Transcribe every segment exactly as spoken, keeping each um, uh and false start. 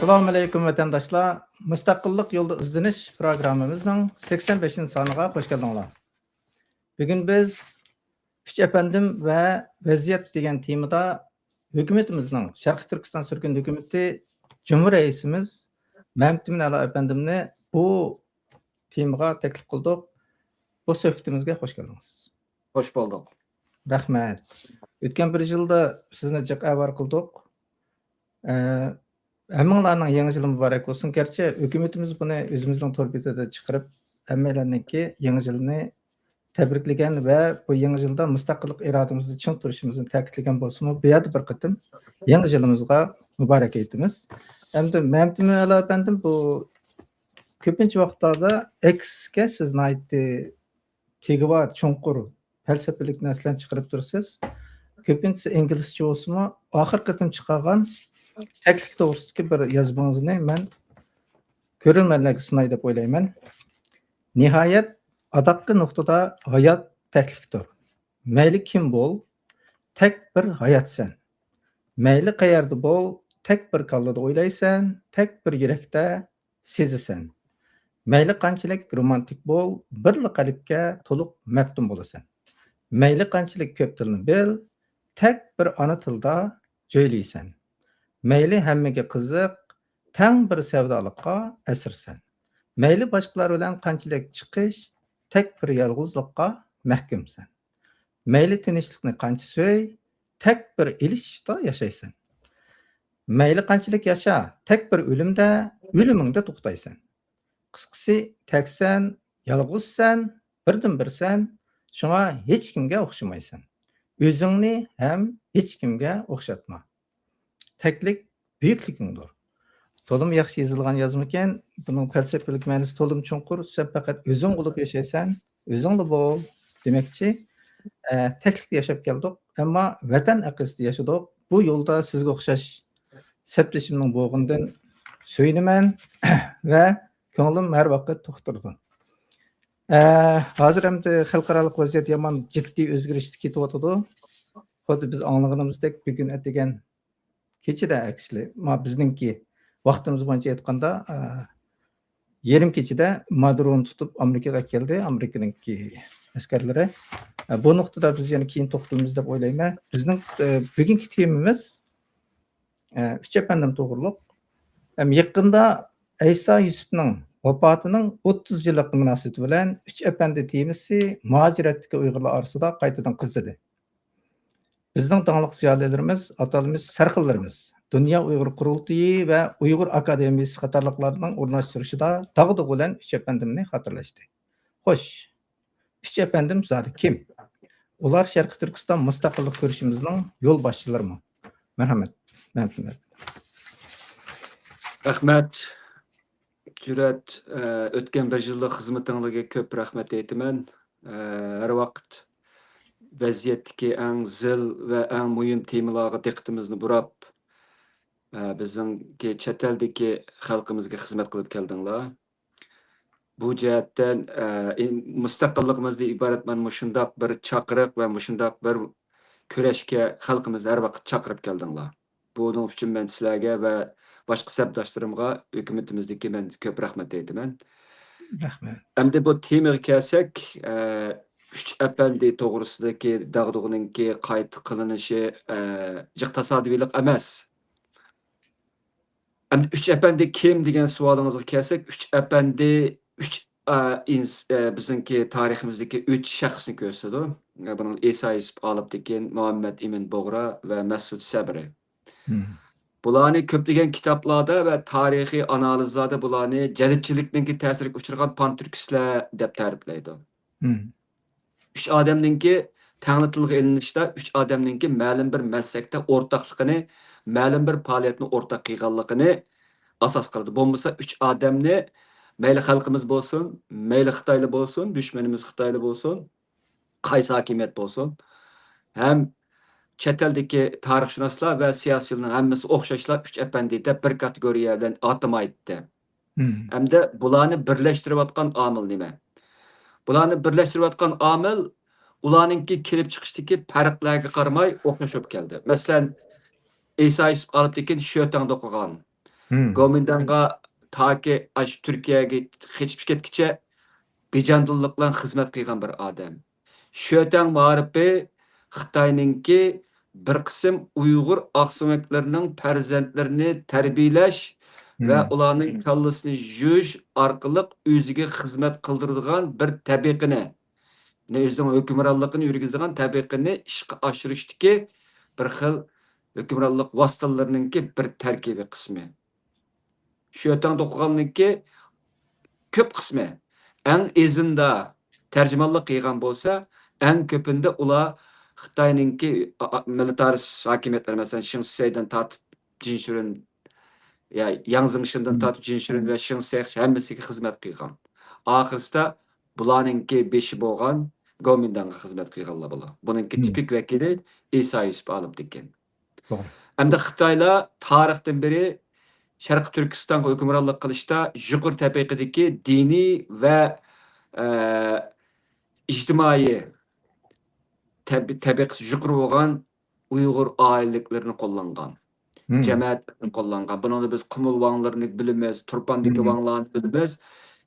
ئەسسالامۇ ئەلەيكۇم، ۋەتەنداشلار. مۇستەقىللىق يولىدا ئىزدىنىش پروگراممىمىزنىڭ سەكسەن بەشىنچى سانىغا خوش كەلدىڭلار. بۈگۈن بىز ئۈچ ئەپەندىم ۋە ۋەزىيەت دېگەن تېمىدا ھۆكۈمىتىمىزنىڭ، شەرقىي تۈركىستان سۈرگۈن ھۆكۈمىتى جۇمھۇر رەئىسىمىز مەمتىمىن ئەلا ئەپەندىمنى بۇ تېمىغا تەكلىپ قىلدۇق. بۇ سۆھبىتىمىزگە خوش كەلدىڭىز. خوش بولدۇق. رەھمەت. ئۆتكەن بىر يىلدا سىزنى جىق ئەۋەر قىلدۇق. ئە، ھەممىڭلارنىڭ يېڭى يىلى مۇبارەك بولسۇن. گەرچە ھۆكۈمىتىمىز بۇنى ئۆزىمىزنىڭ تور بېتىدە چىقىرىپ، ھەممەيلەننىڭكى يېڭى يىلىنى تەبرىكلىگەن ۋە بۇ يېڭى يىلدا مۇستەقىللىق ئىرادىمىزدە چىڭ تۇرۇشىمىزنى تەكىتلىگەن بولسىمۇ، بۇ يەردە بىر قېتىم يېڭى يىلىمىزغا مۇبارەك ئېيتىمىز. ئەمدى مەمتىمىن ئەلا ئەپەندىم، بۇ كۆپىنچە ۋاقىتلاردا ئېكسكە سىز ناھايىتى تېگىۋار، چوڭقۇر پەلسەپىلىك نەرسىلەرنى چىقىرىپ تۇرىسىز. كۆپىنچىسى ئىنگلىزچە بولسىمۇ، ئاخىرقى قېتىم چىقارغان تەكلىك توغرىسىدىكى بىر يازمىڭىزنى مەن كۆرۈرمەنلەرگە سۇناي دەپ ئويلايمەن. نىھايەت، ئاداققى نۇقتىدا ھايات تەكلىكتۇر. مەيلى كىم بول، تەك بىر ھاياتسەن. مەيلى قەيەردە بول، تەك بىر كاللىدا ئويلايسەن، تەك بىر يۈرەكتە سېزىسەن. مەيلى قانچىلىك رومانتىك بول، بىرلا قەلبكە تولۇق مەپتۇن بولىسەن. مەيلى قانچىلىك كۆپ تىلنى بىل، تەك بىر ئانا تىلدا جۆيلىيسەن. مەيلى ھەممىگە قىزىق، تەڭ بىر سەۋدالىققا ئەسىرسەن. مەيلى باشقىلار بىلەن قانچىلىك چىقىش، تەك بىر يالغۇزلۇققا مەھكۇمسەن. مەيلى تىنچلىقنى قانچە سۆي، تەك بىر ئېلىشىشتا ياشايسەن. مەيلى قانچىلىك ياشا، تەك بىر ئۆلۈمدە، ئۆلۈمۈڭدە توختايسەن. قىسقىسى، تەكسەن، يالغۇزسەن، بىردىنبىرسەن، شۇڭا ھېچكىمگە ئوخشىمايسەن. ئۆزۈڭنى ھەم ھېچكىمگە ئوخشاتما. تەكلىك بۈيۈكلۈكۈڭدۇر. تولىمۇ ياخشى يېزىلغان يازمىكەن. بۇنىڭ پەلسەپىلىك مەنىسى تولىمۇ چوڭقۇر. سەن پەقەت ئۆزۈڭ بولۇپ ياشايسەن، ئۆزۈڭلا بول دېمەكچى. ئە، تەكلىكتە ياشاپ كەلدۇق، ئەمما ۋەتەن ئەقىدىسىدە ياشىدۇق. بۇ يولدا سىزگە ئوخشاش سەپدىشىمنىڭ بولغىنىدىن سۆيۈنىمەن ۋە كۆڭلۈم ھەر ۋاقىت توق تۇرىدۇ. ئە، ھازىر ئەمدى خەلقئارالىق ۋەزىيەت يامان جىددىي ئۆزگىرىشتە كېتىۋاتىدۇ. خۇددى بىز ئاڭلىغىنىمىزدەك، بۈگۈن ئەتىگەن كېچىدە، ئەكچۇلى، ما، بىزنىڭكى ۋاقتىمىز بويىچە ئېيتقاندا، ئە، يېرىم كېچىدە مادرونى تۇتۇپ ئامېرىكىغا كەلدى، ئامېرىكىنىڭكى ئەسكەرلىرى. ئە، بۇ نۇقتىدا بىز يەنە كېيىن توختىلىمىز دەپ ئويلايمەن. بىزنىڭ، ئە، بۈگۈنكى تېمىمىز، ئە، ئۈچ ئەپەندىم توغرۇلۇق. ھەم يېقىندا ئەيسا يۈسۈپنىڭ ۋاپاتىنىڭ ئوتتۇز يىللىقى مۇناسىۋىتى بىلەن ئۈچ ئەپەندى تېمىسى مۇھاجىرەتتىكى ئۇيغۇرلار ئارىسىدا قايتىدىن قىزىدى. بىزنىڭ داڭلىق زىيالىيلىرىمىز، ئاتالمىش سەرخىللىرىمىز، دۇنيا ئۇيغۇر قۇرۇلتىيى ۋە ئۇيغۇر ئاكادېمىيىسى قاتارلىقلارنىڭ ئورۇنلاشتۇرۇشىدا داغدۇغا بىلەن ئۈچ ئەپەندىمنى خاتىرىلەشتى. خوش، ئۈچ ئەپەندىم زادى كىم؟ ئۇلار شەرقىي تۈركىستان مۇستەقىللىق كۈرىشىمىزنىڭ يولباشچىلىرىمۇ؟ مەرھەمەت. مەمتىمىن. رەھمەت. جۈرئەت، ئە، ئۆتكەن بىر يىللىق خىزمىتىڭلارغا كۆپ رەھمەت ئېيتىمەن. ئە، ھەر ۋاقىت ۋەزىيەتتىكى ئەڭ زىل ۋە ئەڭ مۇھىم تېمىلارغا دىققىتىمىزنى بۇراپ، ئە، بىزنىڭكى چەت ئەلدىكى خەلقىمىزگە خىزمەت قىلىپ كەلدىڭلار. بۇ جەھەتتىن، ئە، ئىن-، مۇستەقىللىقىمىزدىن ئىبارەت مانا مۇشۇنداق بىر چاقىرىق ۋە مۇشۇنداق بىر كۈرەشكە خەلقىمىزنى ھەر ۋاقىت چاقىرىپ كەلدىڭلار. بۇنىڭ ئۈچۈن مەن سىلەرگە ۋە باشقا سەپداشلىرىمغا، ھۆكۈمىتىمىزدىكى مەن كۆپ رەھمەت ئېيتىمەن. رەھمەت. ئەمدى بۇ تېمىغا كەلسەك، ئە، ئۈچ ئەپەندى توغرىسىدىكى داغدۇغىنىڭكى قايتا قىلىنىشى، ئە، جىق تاسادىپىيلىق ئەمەس. ئەمدى ئۈچ ئەپەندى كىم دېگەن سوئالىڭىزغا كەلسەك، ئۈچ ئەپەندى ئۈچ، ئە، ئىنس-، ئە، بىزنىڭكى تارىخىمىزدىكى ئۈچ شەخسنى كۆرسىتىدۇ. بۇنىڭ ئىسا يۈسۈپ ئالپتېكىن، مۇھەممەد ئىمىن بۇغرا ۋە مەسئۇد سەبرى. بۇلارنى كۆپلىگەن كىتابلاردا ۋە تارىخىي ئانالىزلاردا بۇلارنى جەدىدچىلىكنىڭكى تەسىرىگە ئۇچرىغان پانتۈركىستلەر دەپ تەرىپلەيدۇ. ئۈچ ئادەمنىڭكى تەڭلا تىلغا ئېلىنىشتا ئۈچ ئادەمنىڭكى مەلۇم بىر مەسلەكتە ئورتاقلىقىنى، مەلۇم بىر پائالىيەتنى ئورتاق قىلغانلىقىنى ئاساس قىلىدۇ. بولمىسا ئۈچ ئادەمنى مەيلى خەلقىمىز بولسۇن، مەيلى خىتايلار بولسۇن، دۈشمىنىمىز خىتايلار بولسۇن، قايسى ھاكىمىيەت بولسۇن، ھەم چەت ئەلدىكى تارىخشۇناسلار ۋە سىياسىيونلار ھەممىسى ئوخشاشلا ئۈچ ئەپەندى دەپ بىر كاتېگورىيە بىلەن ئاتىمايتتى. ھەمدە بۇلارنى بىرلەشتۈرۈۋاتقان ئامىل نېمە؟ بۇلارنى بىرلەشتۈرۈۋاتقان ئامىل ئۇلارنىڭكى كېلىپ چىقىشتىكى پەرقلەرگە قارىماي ئوخشاش بولۇپ كەلدى. مەسىلەن، ئىسا يۈسۈپ ئالپتېكىن شۆتەڭدە ئوقۇغان. گومىنداڭغا تاكى ئاشۇ تۈركىيەگە قېچىپ كەتكىچە بىجاندىللىق بىلەن خىزمەت قىلغان بىر ئادەم. شۆتەڭ مائارىپى خىتاينىڭكى بىر قىسىم ئۇيغۇر ئاقسۆڭەكلىرىنىڭ پەرزەنتلىرىنى تەربىيەلەش ۋە ئۇلارنىڭ كاللىسىنى يۇيۇش ئارقىلىق ئۆزىگە خىزمەت قىلدۇرىدىغان بىر تەبىقىنى، يەنى ئۆزىنىڭ ھۆكۈمرانلىقىنى يۈرگۈزىدىغان تەبىقىنى ئىشقا ئاشۇرۇشتىكى بىر خىل ھۆكۈمرانلىق ۋاسىتىلىرىنىڭكى بىر تەركىبىي قىسمى. شۆتەڭدە ئوقۇغاننىڭكى كۆپ قىسمى، ئەڭ ئېزىندا تەرجىمانلىق قىلغان بولسا، ئەڭ كۆپىنىدە ئۇلار خىتاينىڭكى، ئا، ئا، مىلىتارىست ھاكىمىيەتلىرى، مەسىلەن، شېڭ شىسەيدىن تارتىپ جىن شۈرۈن، يا، ياڭ زېڭشىندىن تارتىپ جىن شۈرۈن ۋە شېڭ شىسەي ھەممىسىگە خىزمەت قىلغان. ئاخىرسىدا بۇلارنىڭكى بېشى بولغان گومىنداڭغا خىزمەت قىلغانلار بۇلار. بۇنىڭكى تىپىك ۋەكىلى ئىسا يۈسۈپ ئالىمتېكىن. توغرا. ئەمدى خىتايلار تارىختىن بېرى شەرقىي تۈركىستانغا ھۆكۈمرانلىق قىلىشتا يۇقىرى تەبىقىدىكى دىنىي ۋە، ئە، ئىجتىمائىي تەب-، تەبىقىسى يۇقىرى بولغان ئۇيغۇر ئائىلىلىكلىرىنى قوللانغان، جەمەتلىرىنى قوللانغان. بۇنىڭدا بىز قۇمۇل ۋاڭلىرىنى بىلىمىز، تۇرپاندىكى ۋاڭلارنى بىلىمىز.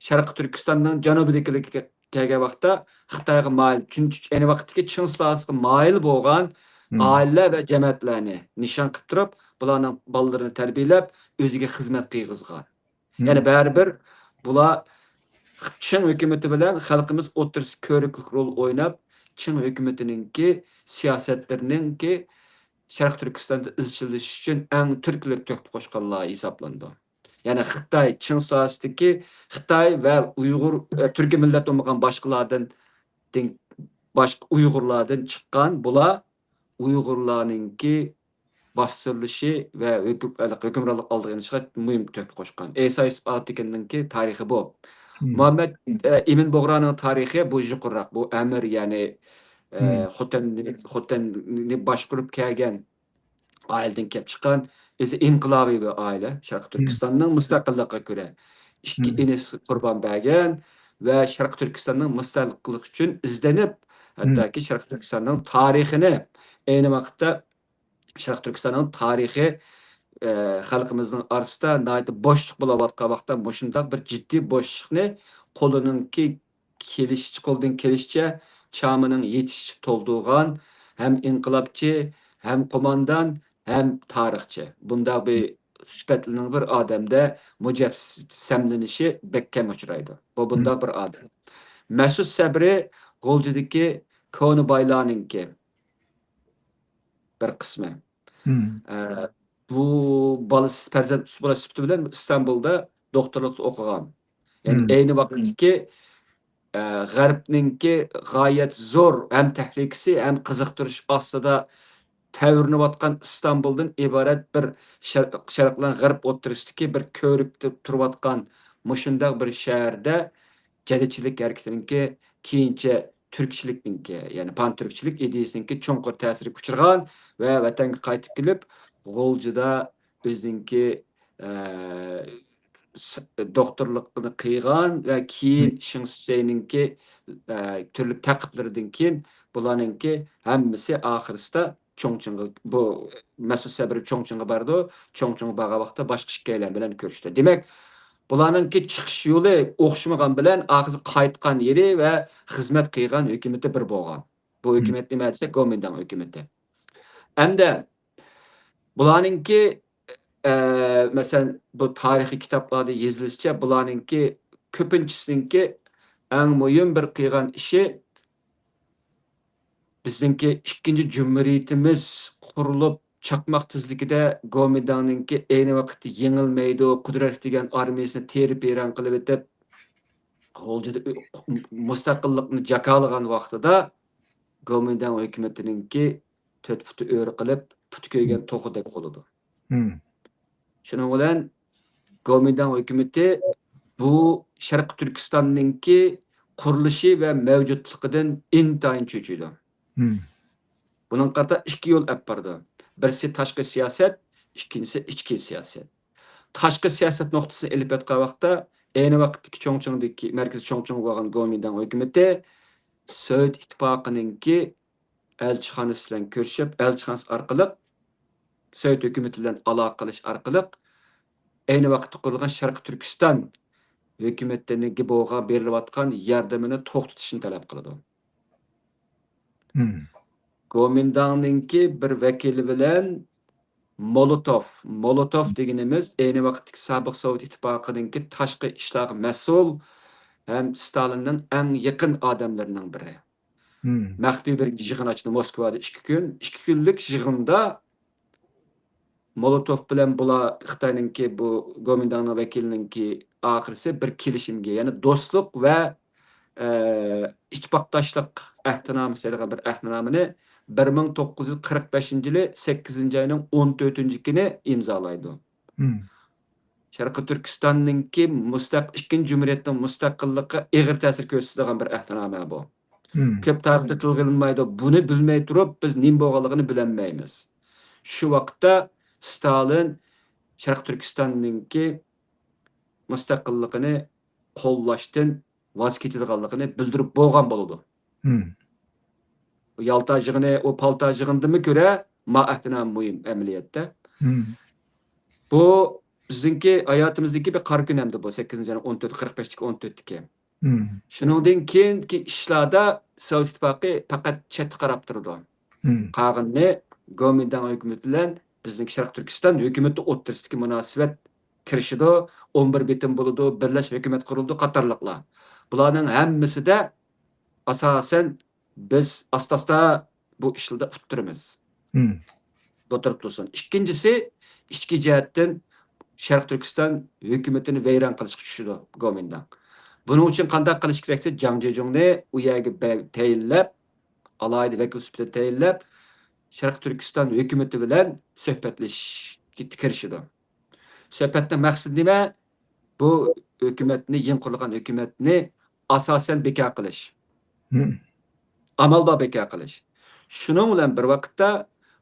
شەرقىي تۈركىستاننىڭ جەنۇبىدىكىلىكى كەلگەن ۋاقىتتا خىتايغا مايىل، چۈنكى ئەينى ۋاقىتتىكى چىڭ سۇلالىسىغا مايىل بولغان ئائىلە ۋە جەمەتلەرنى نىشان قىلىپ تۇرۇپ، بۇلارنىڭ بالىلىرىنى تەربىيەلەپ، ئۆزىگە خىزمەت قىلغۇزغان. يەنى بەرىبىر بۇلار چىڭ ھۆكۈمىتى بىلەن خەلقىمىز ئوتتۇرىسىدا كۆرۈكلۈك رول ئويناپ، چىڭ ھۆكۈمىتىنىڭكى سىياسەتلىرىنىڭكى شەرقىي تۈركىستاندا ئىزچىللىشىش ئۈچۈن ئەڭ تۈرتكىلىك تۆھپە قوشقانلار ھېسابلىنىدۇ. يەنى خىتاي، چىڭ سۇلالىسىدىكى خىتاي ۋە ئۇيغۇر، ئە، تۈركىي مىللەت بولمىغان باشقىلاردىن، دىن-، باشقا ئۇيغۇرلاردىن چىققان بۇلار ئۇيغۇرلارنىڭكى باستۇرۇلۇشى ۋە ھۆكۈم-، ھۆكۈمرانلىق ئالدىغا ئېلىشىغا مۇھىم تۆھپە قوشقان. ئىسا يۈسۈپ ئالىمتېكىننىڭكى تارىخى بۇ. مۇھەممەد، ئە، ئىمىن بۇغرانىڭ تارىخى بۇ يۇقىرىراق. بۇ ئەمىر، يەنى، ئە، خوتەننى، خوتەننى باشقۇرۇپ كەلگەن ئائىلىدىن كېلىپ چىققان، ئۆزى ئىنقىلابىي بىر ئائىلە. شەرقىي تۈركىستاننىڭ مۇستەقىللىقىغا كۆرە ئىككى ئىنىسى قۇربان بەرگەن ۋە شەرقىي تۈركىستاننىڭ مۇستەقىللىقى ئۈچۈن ئىزدىنىپ، ھەتتاكى شەرقىي تۈركىستاننىڭ تارىخىنى، ئەينى ۋاقىتتا شەرقىي تۈركىستاننىڭ تارىخى، ئە، خەلقىمىزنىڭ ئارىسىدا ناھايىتى بوشلۇق بولاۋاتقان ۋاقىتتا مۇشۇنداق بىر جىددىي بوشلۇقنى قولىنىڭكى كېلىشىچە، قولىدىن كېلىشىچە چامىنىڭ يېتىشىچە تولدۇرغان ھەم ئىنقىلابچى، ھەم قوماندان، ھەم تارىخچى. بۇنداق بىر سۈپەتلىنىڭ بىر ئادەمدە مۇجەسسەملىنىشى بەك كەم ئۇچرايدۇ. بۇ بۇنداق بىر ئادەم. مەسۇت سەبرى غۇلجىدىكى كونا بايلارنىڭكى بىر قىسمى. ئە، بۇ بالىسى، پەرزەنت بالا سۈپىتى بىلەن ئىستانبۇلدا دوختۇرلۇقتا ئوقۇغان. يەنى ئەينى ۋاقىتتىكى، ئە، غەربنىڭكى غايەت زور ھەم تەھلىكىسى ھەم قىزىقتۇرۇش ئاستىدا تەۋرىنىۋاتقان ئىستانبۇلدىن ئىبارەت بىر شەر-، شەرق بىلەن غەرب ئوتتۇرىسىدىكى بىر كۆۋرۈكتە تۇرۇۋاتقان مۇشۇنداق بىر شەھەردە جەدىدچىلىك ھەرىكىتىنىڭكى، كېيىنچە تۈركچىلىكنىڭكى، يەنى پان تۈركچىلىك ئىدىيىسىنىڭكى چوڭقۇر تەسىرىگە ئۇچرىغان ۋە ۋەتەنگە قايتىپ كېلىپ، غۇلجىدا ئۆزىنىڭكى، ئە، س-، دوختۇرلۇقىنى قىلغان ۋە كېيىن شېڭ شىسەينىڭكى، ئە، تۈرلۈك تەقىبلىرىدىن كېيىن بۇلارنىڭكى ھەممىسى ئاخىرسىدا چوڭچىڭغا، بۇ مەسۇت سەبرى چوڭچىڭغا بارىدۇ. چوڭچىڭغا بارغان ۋاقىتتا باشقا ئىككىيلەن بىلەن كۆرۈشتى. دېمەك، بۇلارنىڭكى چىقىش يولى ئوخشىمىغان بىلەن، ئاخىرى قايتقان يېرى ۋە خىزمەت قىلغان ھۆكۈمىتى بىر بولغان. بۇ ھۆكۈمەت نېمە دېسەك، گومىنداڭ ھۆكۈمىتى. ئەمدى بۇلارنىڭكى، ئە، مەسىلەن، بۇ تارىخىي كىتابلاردا يېزىلىشىچە، بۇلارنىڭكى كۆپىنچىسىنىڭكى ئەڭ مۇھىم بىر قىلغان ئىشى، بىزنىڭكى ئىككىنچى جۇمھۇرىيىتىمىز قۇرۇلۇپ، چاقماق تېزلىكىدە گومىنداڭنىڭكى ئەينى ۋاقىتتا يېڭىلمەيدۇ، قۇدرەت دېگەن ئارمىيىسىنى تېرىپ ۋەيران قىلىۋېتىپ، غۇلجىدا ئۆ-، مۇستەقىللىقنى جاكارلىغان ۋاقتىدا گومىنداڭ ھۆكۈمىتىنىڭكى تۆت پۇتى ئۆرە قىلىپ، پۇتى كۆيگەن توخۇدەك بولىدۇ. شۇنىڭ بىلەن گومىنداڭ ھۆكۈمىتى بۇ شەرقىي تۈركىستاننىڭكى قۇرۇلۇشى ۋە مەۋجۇتلۇقىدىن ئىنتايىن چۆچۈيدۇ. بۇنىڭغا قارىتا ئىككى يول ئېلىپ بارىدۇ. بىرسى تاشقى سىياسەت، ئىككىنچىسى ئىچكى سىياسەت. تاشقى سىياسەت نۇقتىسىدىن ئېلىپ ئېيتقان ۋاقىتتا، ئەينى ۋاقىتتىكى چوڭچىڭدىكى، مەركىزى چوڭچىڭ بولغان گومىنداڭ ھۆكۈمىتى سوۋېت ئىتتىپاقىنىڭكى ئەلچىخانىسى بىلەن كۆرۈشۈپ، ئەلچىخانىسى ئارقىلىق سوۋېت ھۆكۈمىتى بىلەن ئالاقە قىلىش ئارقىلىق، ئەينى ۋاقىتتا قۇرۇلغان شەرقىي تۈركىستان ھۆكۈمىتىنىڭكى بولغان بېرىلىۋاتقان ياردىمىنى توختىتىشنى تەلەپ قىلىدۇ. مم. گومىنداڭنىڭكى بىر ۋەكىلى بىلەن مولوتوف، مولوتوف دېگىنىمىز ئەينى ۋاقىتتىكى سابىق سوۋېت ئىتتىپاقىنىڭكى تاشقى ئىشلارغا مەسئۇل ھەم ستالىننىڭ ئەڭ يېقىن ئادەملىرىنىڭ بىرى. مم. مەخپىي بىر يىغىن ئاچتى موسكۋادا ئىككى كۈن. ئىككى كۈنلۈك يىغىندا مولوتوف بىلەن بۇلار خىتاينىڭكى بۇ گومىنداڭنىڭ ۋەكىلىنىڭكى ئاخىرسى بىر كېلىشىمگە، يەنى دوستلۇق ۋە، ئە، ئىتتىپاقداشلىق ئەھدىنامىسى دەيدىغان بىر ئەھدىنامىنى بىر مىڭ توققۇز يۈز قىرىق بەشىنچى يىلى سەككىزىنچى ئاينىڭ ئون تۆتىنچى كۈنى ئىمزالايدۇ. مم. شەرقىي تۈركىستاننىڭكى مۇستەق-، ئىككىنچى جۇمھۇرىيەتنىڭ مۇستەقىللىقىغا ئېغىر تەسىر كۆرسىتىدىغان بىر ئەھدىنامە بۇ. مم. كۆپ تارىختا تىلغا ئېلىنمايدۇ. بۇنى بىلمەي تۇرۇپ، بىز نېمە بولغانلىقىنى بىلەلمەيمىز. شۇ ۋاقىتتا ستالىن شەرقىي تۈركىستاننىڭكى مۇستەقىللىقىنى قوللاشتىن ۋاز كېچىدىغانلىقىنى بىلدۈرۈپ بولغان بولىدۇ. مم. يالتا يىغىنى، ئۇ پالتا يىغىنىدىنمۇ كۆرە ما ئەھدىنامە مۇھىم ئەمەلىيەتتە. مم. بۇ بىزنىڭكى ھاياتىمىزدىكى بىر قارا كۈن ئەمدى بۇ، سەككىزىنچى ئاينىڭ ئون تۆتى، قىرىق بەشتىكى ئون تۆتتىكى. مم. شۇنىڭدىن كېيىنكى ئىشلاردا سوۋېت ئىتتىپاقى پەقەت چەتتە قاراپ تۇرىدۇ. مم. قالغىنىنى گومىنداڭ ھۆكۈمىتى بىلەن بىزنىڭكى شەرقىي تۈركىستان ھۆكۈمىتى ئوتتۇرىسىدىكى مۇناسىۋەت كىرىشىدۇ، ئون بىر بېتىم بولىدۇ، بىرلەشمە ھۆكۈمەت قۇرۇلىدۇ قاتارلىقلار. بۇلارنىڭ ھەممىسىدە ئاساسەن بىز ئاستا-ئاستا بۇ ئىشلاردا ئۇتتۇرىمىز. مم. ئوتتۇرىدا تۇرسۇن. ئىككىنچىسى، ئىچكى جەھەتتىن شەرقىي تۈركىستان ھۆكۈمىتىنى ۋەيران قىلىشقا چۈشىدۇ گومىنداڭ. بۇنىڭ ئۈچۈن قانداق قىلىش كېرەك دېسە، جاڭ جيېجۇڭنى ئۇ يەرگە بە-، تەيىنلەپ، ئالاھىدە ۋەكىل سۈپىتىدە تەيىنلەپ، شەرقىي تۈركىستان ھۆكۈمىتى بىلەن سۆھبەتلىشىشكە كىرىشىدۇ. سۆھبەتنىڭ مەقسىتى نېمە؟ بۇ ھۆكۈمەتنى، يېڭى قۇرۇلغان ھۆكۈمەتنى ئاساسەن بىكار قىلىش. مم. ئامال بار بىكار قىلىش. شۇنىڭ بىلەن بىر ۋاقىتتا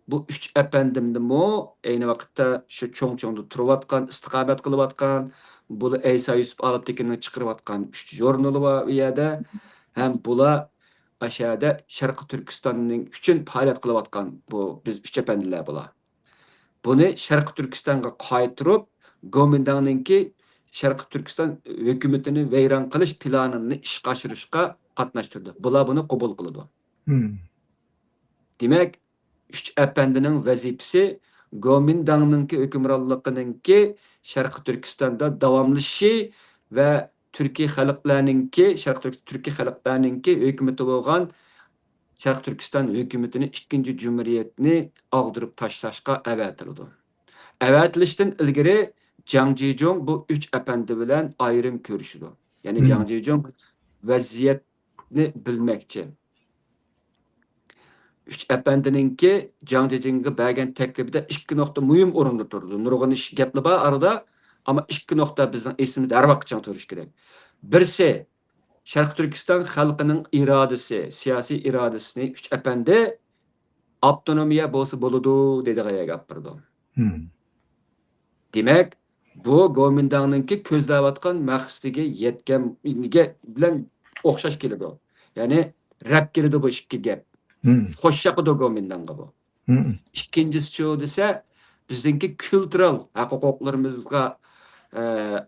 بۇ ئۈچ ئەپەندىمنىمۇ ئەينى ۋاقىتتا شۇ چوڭچۇڭدا تۇرۇۋاتقان، ئىستىقامەت قىلىۋاتقان، بۇ ئەيسا يۈسۈپ ئالپتېكىننىڭ چىقىرىۋاتقان ئۈچ ژۇرنىلى بار ئۇ يەردە. ھەم بۇلار ئاشۇ يەردە شەرقىي تۈركىستاننىڭ ئۈچۈن پائالىيەت قىلىۋاتقان بۇ بىز ئۈچ ئەپەندىلەر بۇلار. بۇنى شەرقىي تۈركىستانغا قايتۇرۇپ، گومىنداڭنىڭكى شەرقىي تۈركىستان ھۆكۈمىتىنى ۋەيران قىلىش پىلانىنى ئىشقا ئاشۇرۇشقا قاتناشتۇرىدۇ. بۇلار بۇنى قوبۇل قىلىدۇ. مم. دېمەك، ئۈچ ئەپەندىنىڭ ۋەزىپىسى گومىنداڭنىڭكى ھۆكۈمرانلىقىنىڭكى شەرقىي تۈركىستاندا داۋاملىشىشى ۋە تۈركىي خەلقلەرنىڭكى، شەرقىي تۈرك-، تۈركىي خەلقلەرنىڭكى ھۆكۈمىتى بولغان شەرقىي تۈركىستان ھۆكۈمىتىنى ئىككىنچى جۇمھۇرىيەتنى ئاغدۇرۇپ تاشلاشقا ئەۋەتىلىدۇ. ئەۋەتىلىشتىن ئىلگىرى جاڭ جيېجۇڭ بۇ ئۈچ ئەپەندى بىلەن ئايرىم كۆرۈشىدۇ. يەنى مم. جاڭ جيېجۇڭ ۋەزىيەتنى بىلمەكچى. ئۈچ ئەپەندىنىڭكى جاڭ جيېجۇڭغا بەرگەن تەكلىپىدە ئىككى نۇقتا مۇھىم ئورۇندا تۇرىدۇ. نۇرغۇن ئىش، گەپلەر بار ئارىدا، ئەمما ئىككى نۇقتا بىزنىڭ ئېسىمىزدە ھەر ۋاقىت چىڭ تۇرۇشى كېرەك. بىرسى، شەرقىي تۈركىستان خەلقىنىڭ ئىرادىسى، سىياسىي ئىرادىسىنى ئۈچ ئەپەندى ئاپتونومىيە بولسا بولىدۇ دەيدىغان يەرگە ئاپىرىدۇ. مم. دېمەك، بۇ گومىنداڭنىڭكى كۆزلەۋاتقان مەقسىتىگە يەتكەنگە بىلەن ئوخشاش كېلىدۇ. يەنى رەپ كېلىدۇ بۇ ئىككى گەپ. مم. خوش ياقىدۇ گومىنداڭغا بۇ. مم. ئىككىنچىسىچۇ دېسە، بىزنىڭكى كۈلتۈرال ھەق ھوقۇقلىرىمىزغا، ئە،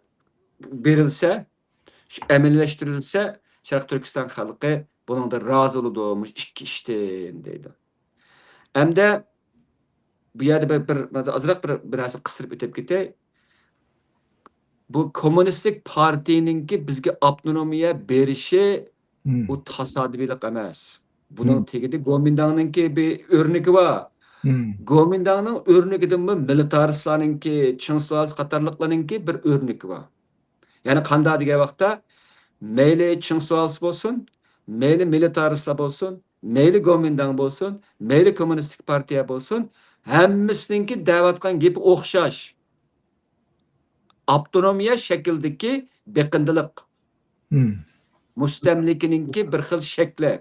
بېرىلسە، شۇ ئەمەلىيلەشتۈرۈلسە، شەرقىي تۈركىستان خەلقى بۇنىڭدا رازى بولىدۇ، مۇشۇ ئىككى ئىشتىن دەيدۇ. ئەمدى بۇ يەردە بىر، بىر، ئازراق بىر، بىر نەرسە قىستۇرۇپ ئۆتۈپ كېتەي. بۇ كوممۇنىستىك پارتىيىنىڭكى بىزگە ئاپتونومىيە بېرىشى مم. ئۇ تاسادىپىيلىق ئەمەس. بۇنىڭ مم. تېگىدە گومىنداڭنىڭكى بىر ئۆرنىكى بار. مم. گومىنداڭنىڭ ئۆرنىكىدىنمۇ مىلىتارىستلارنىڭكى، چىڭ سۇۋالىس قاتارلىقلارنىڭكى بىر ئۆرنىكى بار. يەنى قانداق دېگەن ۋاقىتتا، مەيلى چىڭ سۇۋالىس بولسۇن، مەيلى مىلىتارىستلار بولسۇن، مەيلى گومىنداڭ بولسۇن، مەيلى كوممۇنىستىك پارتىيە بولسۇن، ھەممىسىنىڭكى دەۋاتقان گېپى ئوخشاش. ئاپتونومىيە شەكلىدىكى بېقىندىلىق. مم. مۇستەملىكىنىڭكى بىر خىل شەكلى.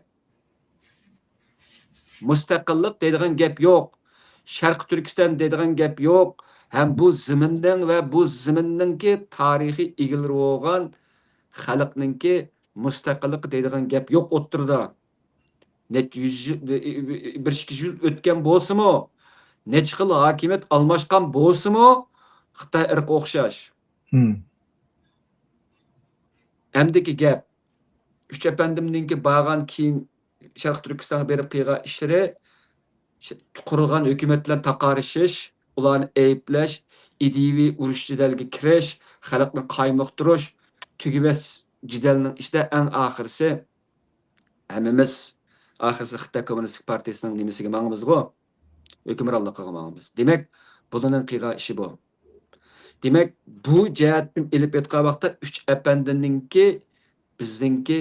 مۇستەقىللىق دەيدىغان گەپ يوق. شەرقىي تۈركىستان دەيدىغان گەپ يوق. ھەم بۇ زېمىننىڭ ۋە بۇ زېمىننىڭكى تارىخىي ئىگىلىرى بولغان خەلقنىڭكى مۇستەقىللىقى دەيدىغان گەپ يوق ئوتتۇرىدا. نەچچە يۈز يىل، بىر ئىككى يۈز يىل ئۆتكەن بولسىمۇ، نەچچە خىل ھاكىمىيەت ئالماشقان بولسىمۇ، خىتاي ئىرقى ئوخشاش. ئەمدىكى گەپ، ئۈچ ئەپەندىمنىڭكى بارغان كېيىن شەرقىي تۈركىستانغا بېرىپ قىلغان ئىشلىرى، ش-، قۇرۇلغان ھۆكۈمەت بىلەن تاقارىشىش، ئۇلارنى ئەيىبلەش، ئىدىيىۋى ئۇرۇش جېدەلگە كىرىش، خەلقنى قايمۇقتۇرۇش، تۈگىمەس جېدەلنىڭ ئىچىدە ئەڭ ئاخىرسى ھەممىمىز ئاخىرسى خىتاي كوممۇنىستىك پارتىيىسىنىڭ نېمىسىگە ماڭىمىزغۇ؟ ھۆكۈمرانلىقىغا ماڭىمىز. دېمەك، بۇلارنىڭ قىلغان ئىشى بۇ. دېمەك، بۇ جەھەتتىن ئېلىپ ئېيتقان ۋاقىتتا، ئۈچ ئەپەندىنىڭكى بىزنىڭكى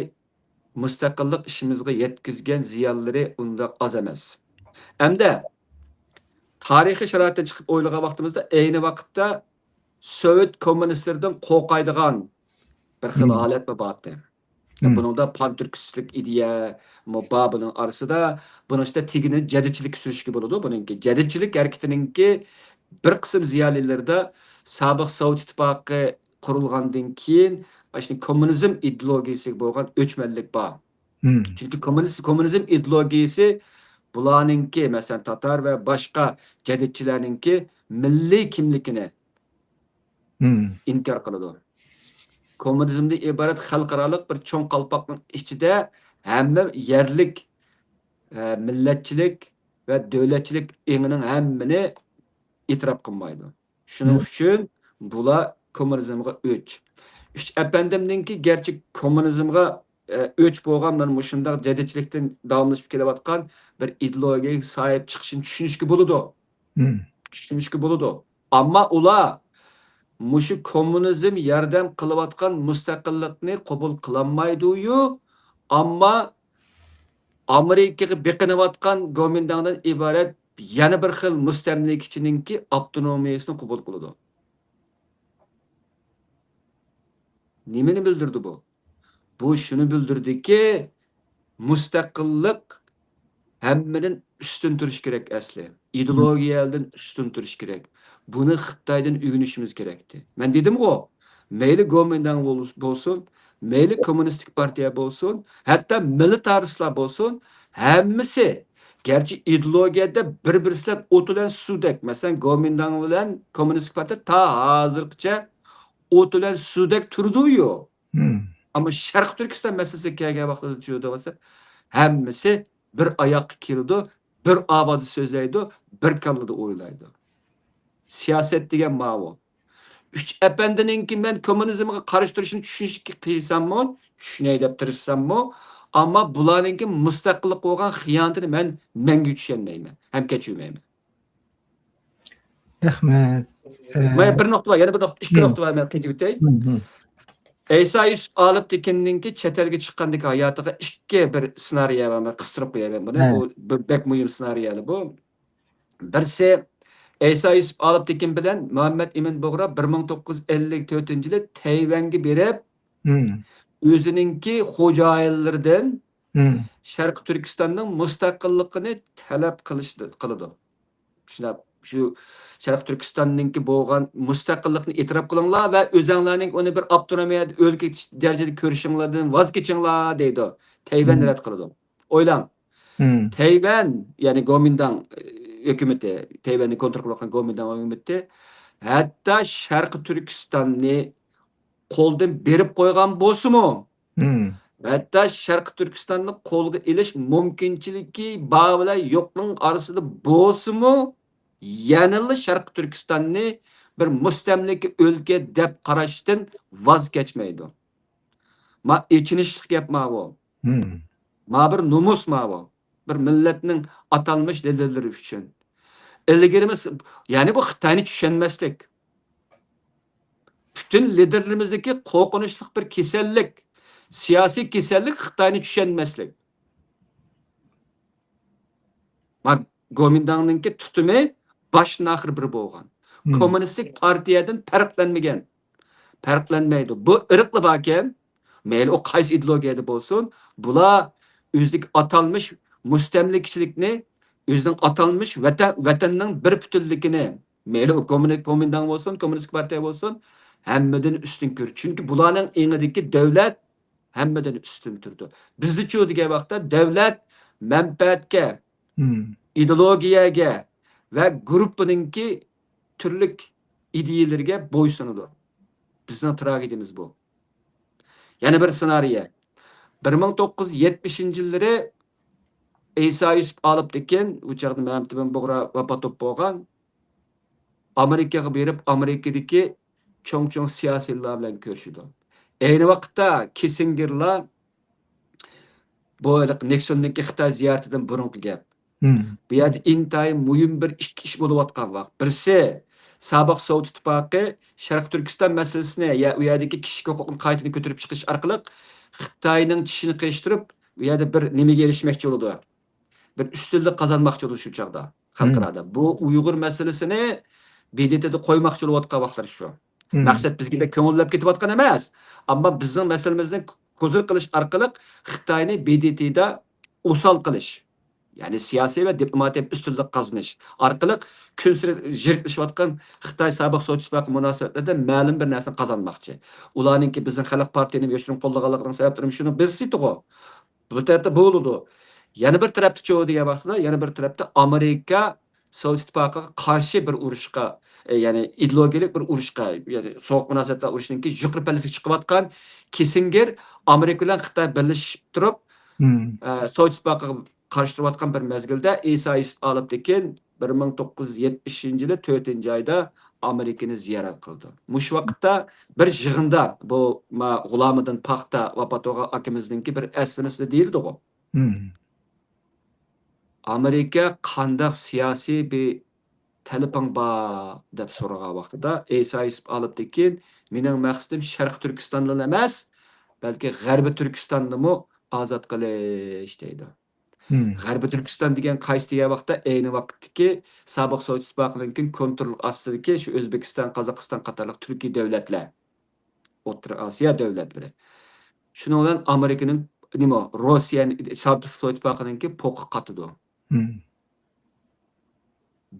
مۇستەقىللىق ئىشىمىزغا يەتكۈزگەن زىيانلىرى ئۇنداق ئاز ئەمەس. ئەمدى تارىخىي شارائىتتىن چىقىپ ئويلىغان ۋاقتىمىزدا، ئەينى ۋاقىتتا سوۋېت كوممۇنىستلىرىدىن قورقايدىغان بىر خىل ھالەتمۇ بارتى. بۇنىڭدا پان تۈركىستلىك ئىدىيەمۇ بار بۇنىڭ ئارىسىدا. بۇنىڭ ئىچىدە تېگىنى جەدىدچىلىككە سۈرۈشكە بولىدۇ. بۇنىڭكى جەدىدچىلىك ھەرىكىتىنىڭكى بىر قىسىم زىيالىيلىرىدا سابىق سوۋېت ئىتتىپاقى قۇرۇلغاندىن كېيىن، ئاشۇ كوممۇنىزم ئىدېئولوگىيىسىگە بولغان ئۆچمەنلىك بار. چۈنكى كوممۇنىست-، كوممۇنىزم ئىدېئولوگىيىسى بۇلارنىڭكى، مەسىلەن، تاتار ۋە باشقا جەدىدچىلەرنىڭكى مىللىي كىملىكىنى ئىنكار قىلىدۇ. كوممۇنىزمدىن ئىبارەت خەلقئارالىق بىر چوڭ قالپاقنىڭ ئىچىدە ھەممە يەرلىك، ئە، مىللەتچىلىك ۋە دۆلەتچىلىك ئېڭىنىڭ ھەممىنى ئېتىراپ قىلمايدۇ. شۇنىڭ ئۈچۈن بۇلار كوممۇنىزمغا ئۆچ. ئۈچ ئەپەندىمنىڭكى گەرچە كوممۇنىزمغا، ئە، ئۆچ بولغان، مانا مۇشۇنداق جەدىدچىلىكتىن داۋاملىشىپ كېلىۋاتقان بىر ئىدېئولوگىيەگە ساھىب چىقىشىنى چۈشىنىشكە بولىدۇ. چۈشىنىشكە بولىدۇ. ئەمما ئۇلار مۇشۇ كوممۇنىزم ياردەم قىلىۋاتقان مۇستەقىللىقنى قوبۇل قىلالمايدۇ-يۇ، ئەمما ئامېرىكىغا بېقىنىۋاتقان گومىنداڭدىن ئىبارەت يەنە بىر خىل مۇستەملىكىچىنىڭكى ئاپتونومىيەسىنى قوبۇل قىلىدۇ. نېمىنى بىلدۈردى بۇ؟ بۇ شۇنى بىلدۈردىكى، مۇستەقىللىق ھەممىدىن ئۈستۈن تۇرۇش كېرەك ئەسلى. ئىدېئولوگىيەدىن ئۈستۈن تۇرۇش كېرەك. بۇنى خىتايدىن ئۆگىنىشىمىز كېرەكتى. مەن دېدىمغۇ، مەيلى گومىنداڭ بول-، بولسۇن، مەيلى كوممۇنىستىك پارتىيە بولسۇن، ھەتتا مىلىتارىستلار بولسۇن، ھەممىسى، گەرچە ئىدېئولوگىيەدە بىر-بىرسى بىلەن ئوت بىلەن سۇدەك، مەسىلەن، گومىنداڭ بىلەن كوممۇنىستىك پارتىيە تا ھازىرغىچە ئوت بىلەن سۇدەك تۇرىدۇ-يۇ. ئەمما شەرقىي تۈركىستان مەسىلىسىگە كەلگەن ۋاقتىدا تۇيۇلىدىغان، ھەممىسى بىر ئاياققا كېلىدۇ، بىر ئاۋازدا سۆزلەيدۇ، بىر كاللىدا ئويلايدۇ. سىياسەت دېگەن ماۋۇ. ئۈچ ئەپەندىنىڭكى مەن كوممۇنىزمغا قارشى تۇرۇشىنى چۈشىنىشكە قىيساممۇ، چۈشىنەي دەپ تىرىشساممۇ، ئەمما بۇلارنىڭكى مۇستەقىللىققا بولغان خىيانىتىنى مەن مەڭگۈ چۈشەنمەيمەن ھەم كەچۈرمەيمەن. رەھمەت. ئە، مانا بىر نۇقتا بار، يەنە بىر نۇقتا، ئىككى نۇقتا بار، مەن قېتىۋېتەي. ھىم، ھىم. ئەيسا يۈسۈپ ئالىپ تېكىننىڭكى چەت ئەلگە چىققاندىكى ھاياتىغا ئىككى بىر سېنارىيە بار، مەن قىستۇرۇپ قوياي مەن بۇنى. بۇ بىر بەك مۇھىم سېنارىيەلەر بۇ. بىرسى، ئەيسا يۈسۈپ ئالىپ تېكىن بىلەن مۇھەممەد ئىمىن بۇغرا بىر مىڭ توققۇز يۈز ئەللىك تۆتىنچى يىلى تەيۋەنگە بېرىپ، ئۆزىنىڭكى خوجايىنلىرىدىن شەرقىي تۈركىستاننىڭ مۇستەقىللىقىنى تەلەپ قىلىش، قىلىدۇ. شۇنداق، شۇ شەرقىي تۈركىستاننىڭكى بولغان مۇستەقىللىقنى ئېتىراپ قىلىڭلار ۋە ئۆزەڭلارنىڭ ئۇنى بىر ئاپتونومىيە ئۆلكە دەرىجىدە كۆرۈشۈڭلاردىن ۋاز كېچىڭلار دەيدۇ. تەيۋەن رەت قىلىدۇ. ئويلاڭ. تەيۋەن، يەنى گومىنداڭ، ئى، ھۆكۈمىتى، تەيۋەننى كونترول قىلىۋاتقان گومىنداڭ ھۆكۈمىتى ھەتتا شەرقىي تۈركىستاننى قولدىن بېرىپ قويغان بولسىمۇ، ھەتتا شەرقىي تۈركىستاننى قولغا ئېلىش مۇمكىنچىلىكى بار بىلەن يوقنىڭ ئارىسىدا بولسىمۇ، يەنىلا شەرقىي تۈركىستاننى بىر مۇستەملىكە ئۆلكە دەپ قاراشتىن ۋاز كەچمەيدۇ. ما ئېچىنىشلىق گەپ ماۋۇ. ما بىر نومۇس ماۋۇ. بىر مىللەتنىڭ ئاتالمىش لىدىرلىرى ئۈچۈن. ئىلگىرىمۇ س-، يەنى بۇ خىتاينى چۈشەنمەسلىك. پۈتۈن لىدىرلىرىمىزدىكى قورقۇنچلۇق بىر كېسەللىك، سىياسىي كېسەللىك خىتاينى چۈشەنمەسلىك. ما-، گومىنداڭنىڭكى تۇتۇمى باشتىن ئاخىر بىر بولغان. كوممۇنىستىك پارتىيەدىن پەرقلەنمىگەن. پەرقلەنمەيدۇ. بۇ ئىرقلا باركەن، مەيلى ئۇ قايسى ئىدېئولوگىيەدە بولسۇن، بۇلار ئۆزىدىكى ئاتالمىش مۇستەملىكىچىلىكنى، ئۆزىنىڭ ئاتالمىش ۋەتەن، ۋەتەننىڭ بىر پۈتۈنلۈكىنى، مەيلى ئۇ كوممۇنى-، گومىنداڭ بولسۇن، كوممۇنىستىك پارتىيە بولسۇن، ھەممىدىن ئۈستۈن كۆرىدۇ. چۈنكى بۇلارنىڭ ئېڭىدىكى دۆلەت ھەممىدىن ئۈستۈن تۇرىدۇ. بىزدىچۇ دېگەن ۋاقىتتا دۆلەت مەنپەئەتكە، ئىدېئولوگىيەگە ۋە گۇرۇپپىنىڭكى تۈرلۈك ئىدىيەلىرىگە بويسۇنىدۇ. بىزنىڭ تراگېدىيەمىز بۇ. يەنە بىر سېنارىيە. بىر مىڭ توققۇز يۈز يەتمىشىنچى يىللىرى ئەيسا يۈسۈپ ئالىپتىكىن، ئۇ چاغدا مەمتىمىن بۇغرا ۋاپات بولۇپ بولغان. ئامېرىكىغا بېرىپ، ئامېرىكىدىكى چوڭ-چوڭ سىياسىيلار بىلەن كۆرۈشىدۇ. ئەينى ۋاقىتتا كىسسىنگېرلار، بۇ ھېلىقى نىكسوننىڭكى خىتاي زىيارىتىدىن بۇرۇنقى گەپ. بۇ يەردە ئىنتايىن مۇھىم بىر ئىككى ئىش بولۇۋاتقان ۋاقىت. بىرسى، سابىق سوۋېت ئىتتىپاقى شەرقىي تۈركىستان مەسىلىسىنى، يا ئۇ يەردىكى كىشىلىك ھوقۇقنى قايتىدىن كۆتۈرۈپ چىقىش ئارقىلىق خىتاينىڭ چىشىنى قىيىشتۇرۇپ، ئۇ يەردە بىر نېمىگە ئېرىشمەكچى بولىدۇ. بىر ئۈستۈنلۈك قازانماقچى بولىدۇ شۇ چاغدا خەلقئارادا. بۇ ئۇيغۇر مەسىلىسىنى ب د ت دا قويماقچى بولۇۋاتقان ۋاقىتلار شۇ. مەقسەت بىزگە بەك كۆڭۈللەپ كېتىۋاتقان ئەمەس. ئەمما بىزنىڭ مەسىلىمىزنى ھۇزۇر قىلىش ئارقىلىق خىتاينى ب د ت دا ئوسال قىلىش. يەنى سىياسىي ۋە دىپلوماتىيە ئۈستۈنلۈك قازىنىش ئارقىلىق كۈنسېرى يىرىكلىشىۋاتقان خىتاي سابىق سوۋېت ئىتتىپاقى مۇناسىۋەتلىرىدە مەلۇم بىر نەرسىنى قازانماقچى. ئۇلارنىڭكى بىزنىڭ خەلق پارتىيىنى يوشۇرۇن قوللىغانلىقىنىڭ سەۋەبلىرىمۇ شۇنىڭ بىرسىدىغۇ. بۇ تەرەپتە بولىدۇ. يەنە بىر تەرەپتىچۇ دېگەن ۋاقتىدا، يەنە بىر تەرەپتە ئامېرىكا سوۋېت ئىتتىپاقىغا قارشى بىر ئۇرۇشقا، ئە، يەنى ئىدېئولوگىيەلىك بىر ئۇرۇشقا، يەنى سوغۇق مۇناسىۋەتلەر ئۇرۇشىنىڭكى يۇقىرى پەللىسىگە چىقىۋاتقان كىسسىنگېر ئامېرىكا بىلەن خىتاي بىرلىشىپ تۇرۇپ، ئە، سوۋېت ئىتتىپاقىغا قارشى تۇرۇۋاتقان بىر مەزگىلدە ئەيسا يۈسۈپ ئالىپتىكىن بىر مىڭ توققۇز يۈز يەتمىشىنچى يىلى تۆتىنچى ئايدا ئامېرىكىنى زىيارەت قىلىدۇ. مۇشۇ ۋاقىتتا بىر يىغىندا بۇ ما-، غۇلامىدىن پاختا ۋاپات بولغان ئاكىمىزنىڭكى بىر ئەسلىمىسىدە دېيىلدىغۇ. ئامېرىكا قانداق سىياسىي بىر تەلىپىڭ بار دەپ سورىغان ۋاقتىدا ئەيسا يۈسۈپ ئالىپتىكىن، مېنىڭ مەقسىتىم شەرقىي تۈركىستاندىلا ئەمەس، بەلكى غەربىي تۈركىستاندىمۇ ئازاد قىلىش دەيدۇ. غەربىي تۈركىستان دېگەن قايسى دېگەن ۋاقىتتا، ئەينى ۋاقىتتىكى سابىق سوۋېت ئىتتىپاقىنىڭكى كونترول ئاستىدىكى شۇ ئۆزبېكىستان، قازاقىستان قاتارلىق تۈركىي دۆلەتلەر، ئوتتۇرا ئاسىيا دۆلەتلىرى. شۇنىڭ بىلەن ئامېرىكىنىڭ، نېمە، روسىيەنى، سابىق سوۋېت ئىتتىپاقىنىڭكى پوقى قاتىدۇ.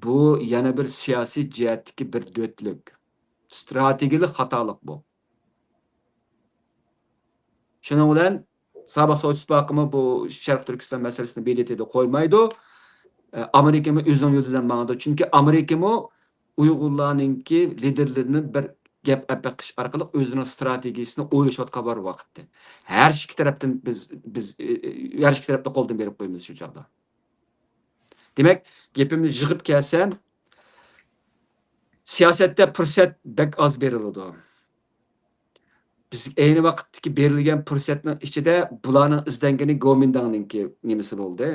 بۇ يەنە بىر سىياسىي جەھەتتىكى بىر دۆتلۈك، ستراتېگىيەلىك خاتالىق بۇ. شۇنىڭ بىلەن سابىق سوۋېت ئىتتىپاقىمۇ بۇ شەرقىي تۈركىستان مەسىلىسىنى ب د ت دا قويمايدۇ. ئە، ئامېرىكىمۇ ئۆزىنىڭ يولى بىلەن ماڭىدۇ. چۈنكى ئامېرىكىمۇ ئۇيغۇرلارنىڭكى لىدېرلىرىنى بىر گەپ ئەپ بېقىش ئارقىلىق ئۆزىنىڭ ستراتېگىيىسىنى ئويلىشىۋاتقان بىر ۋاقىتتا. ھەر ئىككى تەرەپتىن بىز، بىز، ئە، ئە، ھەر ئىككى تەرەپتىن قولدىن بېرىپ قويىمىز شۇ چاغدا. دېمەك، گېپىمنى يىغىپ كەلسەم، سىياسەتتە پۇرسەت بەك ئاز بېرىلىدۇ. بىز ئەينى ۋاقىتتىكى بېرىلگەن پۇرسەتنىڭ ئىچىدە بۇلارنىڭ ئىزدەنگىنى گومىنداڭنىڭكى نېمىسى بولدى.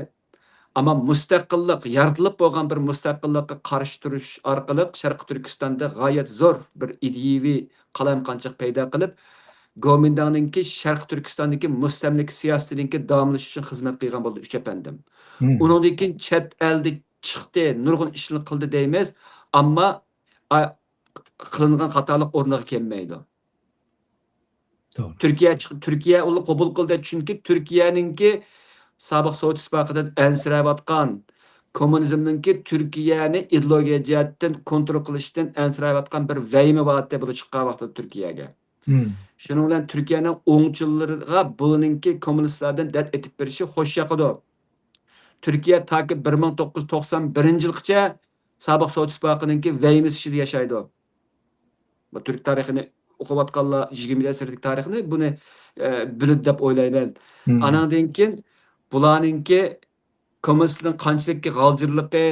ئەمما مۇستەقىللىق، يارىتىلىپ بولغان بىر مۇستەقىللىققا قارشى تۇرۇش ئارقىلىق شەرقىي تۈركىستاندا غايەت زور بىر ئىدىيەۋى قالايمىقانچىلىق پەيدا قىلىپ، گومىنداڭنىڭكى شەرقىي تۈركىستاندىكى مۇستەملىكە سىياسىتىنىڭكى داۋاملىشىشىغا خىزمەت قىلغان بولدى، ئۈچ ئەپەندىم. ئۇنىڭدىن كېيىن چەت ئەلدە چىقتى، نۇرغۇن ئىشلارنى قىلدى دەيمىز، ئەمما، ئا، قىلىنغان خاتالىق ئورنىغا كەلمەيدۇ. توغرا. تۈركىيە چىق-، تۈركىيە ئۇنى قوبۇل قىلدى، چۈنكى تۈركىيەنىڭكى سابىق سوۋېت ئىتتىپاقىدىن ئەنسىرەۋاتقان، كوممۇنىزمنىڭكى تۈركىيەنى ئىدېئولوگىيە جەھەتتىن كونترول قىلىشتىن ئەنسىرەۋاتقان بىر ۋەھىمە بار ئىدى، بۇ چىققان ۋاقتىدا تۈركىيەگە. شۇنىڭ بىلەن تۈركىيەنىڭ ئوڭچىلىرىغا بۇنىڭكى كوممۇنىستلاردىن دەرد ئېتىپ بېرىشى خوش ياقىدۇ. تۈركىيە تاكى بىر مىڭ توققۇز يۈز توقسان بىرىنچى يىلغىچە سابىق سوۋېت ئىتتىپاقىنىڭكى ۋەھىمىسى ئىچىدە ياشايدۇ. بۇ تۈرك تارىخىنى ئوقۇۋاتقانلار يىگىرمىنچى ئەسىردىكى تارىخنى بۇنى، ئە، بىلىدۇ دەپ ئويلايمەن. ئاناندىن كېيىن بۇلارنىڭكى كوممۇنىستلارنىڭ قانچىلىك غالجىرلىقى،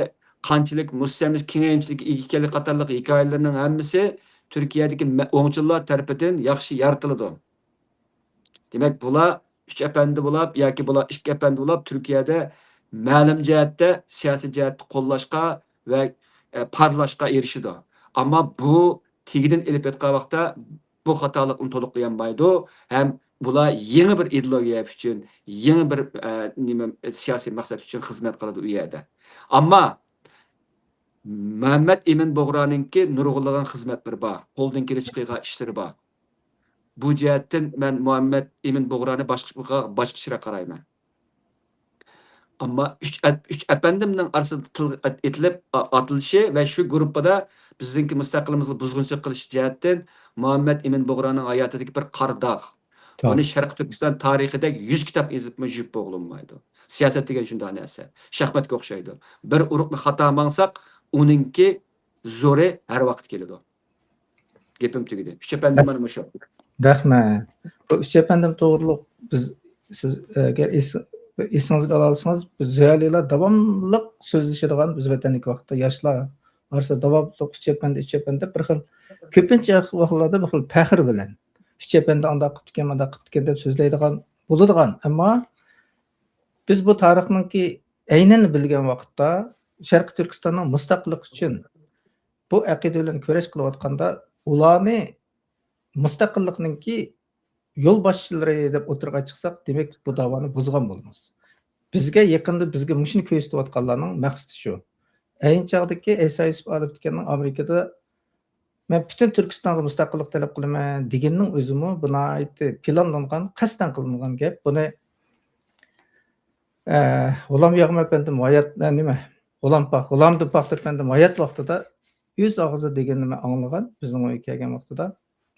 قانچىلىك مۇستەملىكە كېڭەيمچىلىككە ئىگە ئىكەنلىكى قاتارلىق ھېكايىلىرىنىڭ ھەممىسى تۈركىيەدىكى مە-، ئوڭچىلار تەرىپىدىن ياخشى يارىتىلىدۇ. دېمەك، بۇلار ئۈچ ئەپەندى بولاپ ياكى بۇلار ئىككى ئەپەندى بولاپ تۈركىيەدە مەلۇم جەھەتتە، سىياسىي جەھەتتە قوللاشقا ۋە، ئە، پارلاشقا ئېرىشىدۇ. ئەمما بۇ تېگىدىن ئېلىپ ئېيتقان ۋاقىتتا بۇ خاتالىقنى تولۇقلىيالمايدۇ ھەم بۇلار يېڭى بىر ئىدېئولوگىيە ئۈچۈن، يېڭى بىر، ئە، نېمە، سىياسىي مەقسەت ئۈچۈن خىزمەت قىلىدۇ ئۇ يەردە. ئەمما مۇھەممەد ئىمىن بۇغرانىڭكى نۇرغۇنلىغان خىزمەتلىرى بار، قولدىن كېلىشىچە قىلغان ئىشلىرى بار. بۇ جەھەتتىن مەن مۇھەممەد ئىمىن بۇغرانى باشقا، باشقىچىراق قارايمەن. ئەمما ئۈچ ئەپ-، ئۈچ ئەپەندىمنىڭ ئارىسىدا تىلغا ئېتىلىپ، ئا-، ئاتىلىشى ۋە شۇ گۇرۇپپىدا بىزنىڭكى مۇستەقىللىقىمىزغا بۇزغۇنچىلىق قىلىشى جەھەتتىن مۇھەممەد ئىمىن بۇغرانىڭ ھاياتىدىكى بىر قارا داغ. بۇنى شەرقىي تۈركىستان تارىخىدەك يۈز كىتاب يېزىپمۇ يۇيۇپ بولغىلىمايدۇ. سىياسەت دېگەن شۇنداق نەرسە. شاھماتقا ئوخشايدۇ. بىر ئۇرۇقنى خاتا ماڭساق، ئۇنىڭكى زورى ھەر ۋاقىت كېلىدۇ. گېپىم تۈگىدى. ئۈچ ئەپەندىم مانا مۇشۇ. رەھمەت. بۇ ئۈچ ئەپەندىم توغرۇلۇق بىز سىز ئەگەر ئېس-، ئېسىڭىزگە ئالالىسىڭىز، بىز زىيالىيلار داۋاملىق سۆزلىشىدىغان، بىز ۋەتەندىكى ۋاقىتتا ياشلار ئارىسىدا داۋاملىق ئۈچ ئەپەندى، ئۈچ ئەپەندى دەپ بىر خىل، كۆپىنچە ۋاقىتلاردا بىر خىل پەخىر بىلەن، ئۈچ ئەپەندى ئانداق قىپتىكەن، مانداق قىپتىكەن دەپ سۆزلەيدىغان بولىدىغان. ئەمما بىز بۇ تارىخنىڭكى ئەينىنى بىلگەن ۋاقىتتا، شەرقىي تۈركىستاننىڭ مۇستەقىللىقى ئۈچۈن بۇ ئەقىدە بىلەن كۈرەش قىلىۋاتقاندا، ئۇلارنى مۇستەقىللىقنىڭكى يولباشچىلىرى دەپ ئوتتۇرىغا چىقساق، دېمەك، بۇ داۋانى بۇزغان بولىمىز. بىزگە يېقىندا بىزگە مۇشۇنى كۆرسىتىۋاتقانلارنىڭ مەقسىتى شۇ. ئەينى چاغدىكى ئەيسا يۈسۈپ ئالىپتىكەننىڭ ئامېرىكىدا «مەن پۈتۈن تۈركىستانغا مۇستەقىللىق تەلەپ قىلىمەن» دېگىنىنىڭ ئۆزىمۇ بۇ ناھايىتى پىلانلانغان، قەستەن قىلىنغان گەپ. بۇنى، ئە، غۇلام ياغما ئەپەندىم ھايات، ئە، نېمە، غۇلام پاخ-، غۇلام دۇپاخ ئەپەندىم ھايات ۋاقتىدا ئۆز ئاغزىدا دېگىنىنى مەن ئاڭلىغان، بىزنىڭ ئۆيگە كەلگەن ۋاقتىدا.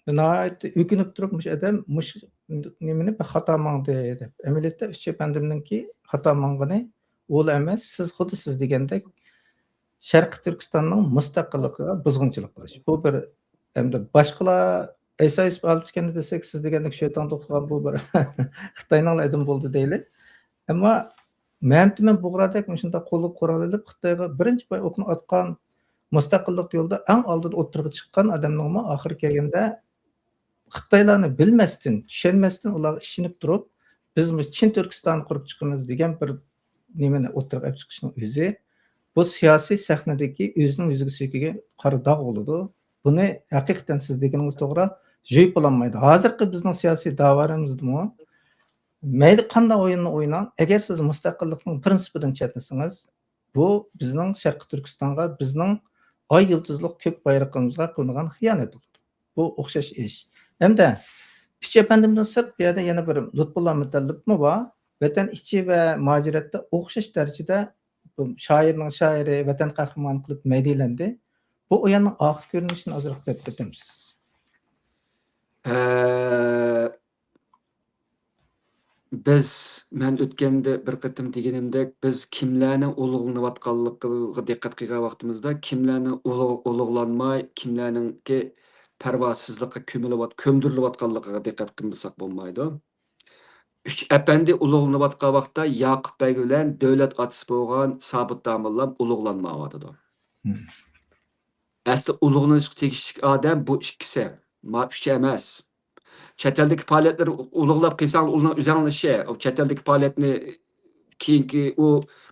ناھايىتى ئۆكۈنۈپ تۇرۇپ، مۇشۇ ئادەم مۇشۇ نېمىنى بىر خاتا ماڭدى دەپ. ئەمەلىيەتتە ئۈچ ئەپەندىمنىڭكى خاتا ماڭغىنى ئۇلا ئەمەس، سىز، خۇددى سىز دېگەندەك شەرقىي تۈركىستاننىڭ مۇستەقىللىقىغا بۇزغۇنچىلىق قىلىش. بۇ بىر، ئەمدى باشقىلار ئەيسا يۈسۈپ ئالىپتىكەننى دېسەك، سىز دېگەندەك شەيتاندىن ئوقۇغان بۇ بىر خىتاينىڭلا ئادىمى بولدى دەيلى. ئەمما مەمتىمىن بۇغرادەك مۇشۇنداق قولىغا قورال ئېلىپ، خىتايغا بىرىنچى پاي ئوقنى ئاتقان، مۇستەقىللىق يولىدا ئەڭ ئالدىدا ئوتتۇرىغا چىققان ئادەمنىڭمۇ ئاخىرى كەلگەندە خىتايلارنى بىلمەستىن، چۈشەنمەستىن ئۇلارغا ئىشىنىپ تۇرۇپ، «بىز مۇشۇ چىن تۈركىستاننى قۇرۇپ چىقىمىز» دېگەن بىر نېمىنى ئوتتۇرىغا ئېلىپ چىقىشنىڭ ئۆزى، بۇ سىياسىي سەھنىدىكى ئۆزىنىڭ يۈزىگە سۆكۈگەن قارا داغ بولىدۇ. بۇنى ھەقىقەتەن سىز دېگىنىڭىز توغرا، يۇيۇپ بولالمايدۇ. ھازىرقى بىزنىڭ سىياسىي داۋانىمىزدىمۇ مەيلى قانداق ئويۇننى ئويناڭ، ئەگەر سىز مۇستەقىللىقنىڭ پىرىنسىپىدىن چەتنىسىڭىز، بۇ بىزنىڭ شەرقىي تۈركىستانغا، بىزنىڭ ئاي يۇلتۇزلۇق كۆك بايرىقىمىزغا قىلىنغان خىيانەت بولىدۇ. بۇ ئوخشاش ئىش. ھەمدە ئۈچ ئەپەندىمدىن سىرت، بۇ يەردە يەنە بىر لۇتپۇللا مۇتەللىپمۇ بار. ۋەتەن ئىچى ۋە مۇھاجىرەتتە ئوخشاش دەرىجىدە بۇ شائىرنىڭ شائىرى، ۋەتەن قەھرىمانى قىلىپ مەيدىلەندى. بۇ ئويۇننىڭ ئارقا كۆرۈنۈشىنى ئازراق دەپ ئۆتەمسىز؟ ئە، بىز، مەن ئۆتكەندە بىر قېتىم دېگىنىمدەك، بىز كىملەرنىڭ ئۇلۇغلىنىۋاتقانلىقىغا دىققەت قىلغان ۋاقتىمىزدا، كىملەرنىڭ ئۇلۇغ-، ئۇلۇغلانماي، كىملەرنىڭكى پەرۋاسىزلىققا كۆمۈلۈۋات-، كۆمدۈرۈلۈۋاتقانلىقىغا دىققەت قىلمىساق بولمايدۇ. ئۈچ ئەپەندى ئۇلۇغلىنىۋاتقان ۋاقىتتا ياقۇپ بەگ بىلەن دۆلەت ئاتىسى بولغان سابىت داموللام ئۇلۇغلانمايۋاتىدۇ. مم. ئەسلى ئۇلۇغلىنىشقا تېگىشلىك ئادەم بۇ ئىككىسى، ما ئۈچ ئەمەس. چەت ئەلدىكى پائالىيەتلىرى ئۇلۇغلاپ قىلساڭ، ئۇلۇغ ئۆزۈڭنىڭ ئىشى. ئۇ چەت ئەلدىكى پائالىيەتنى كېيىنكى ئۇ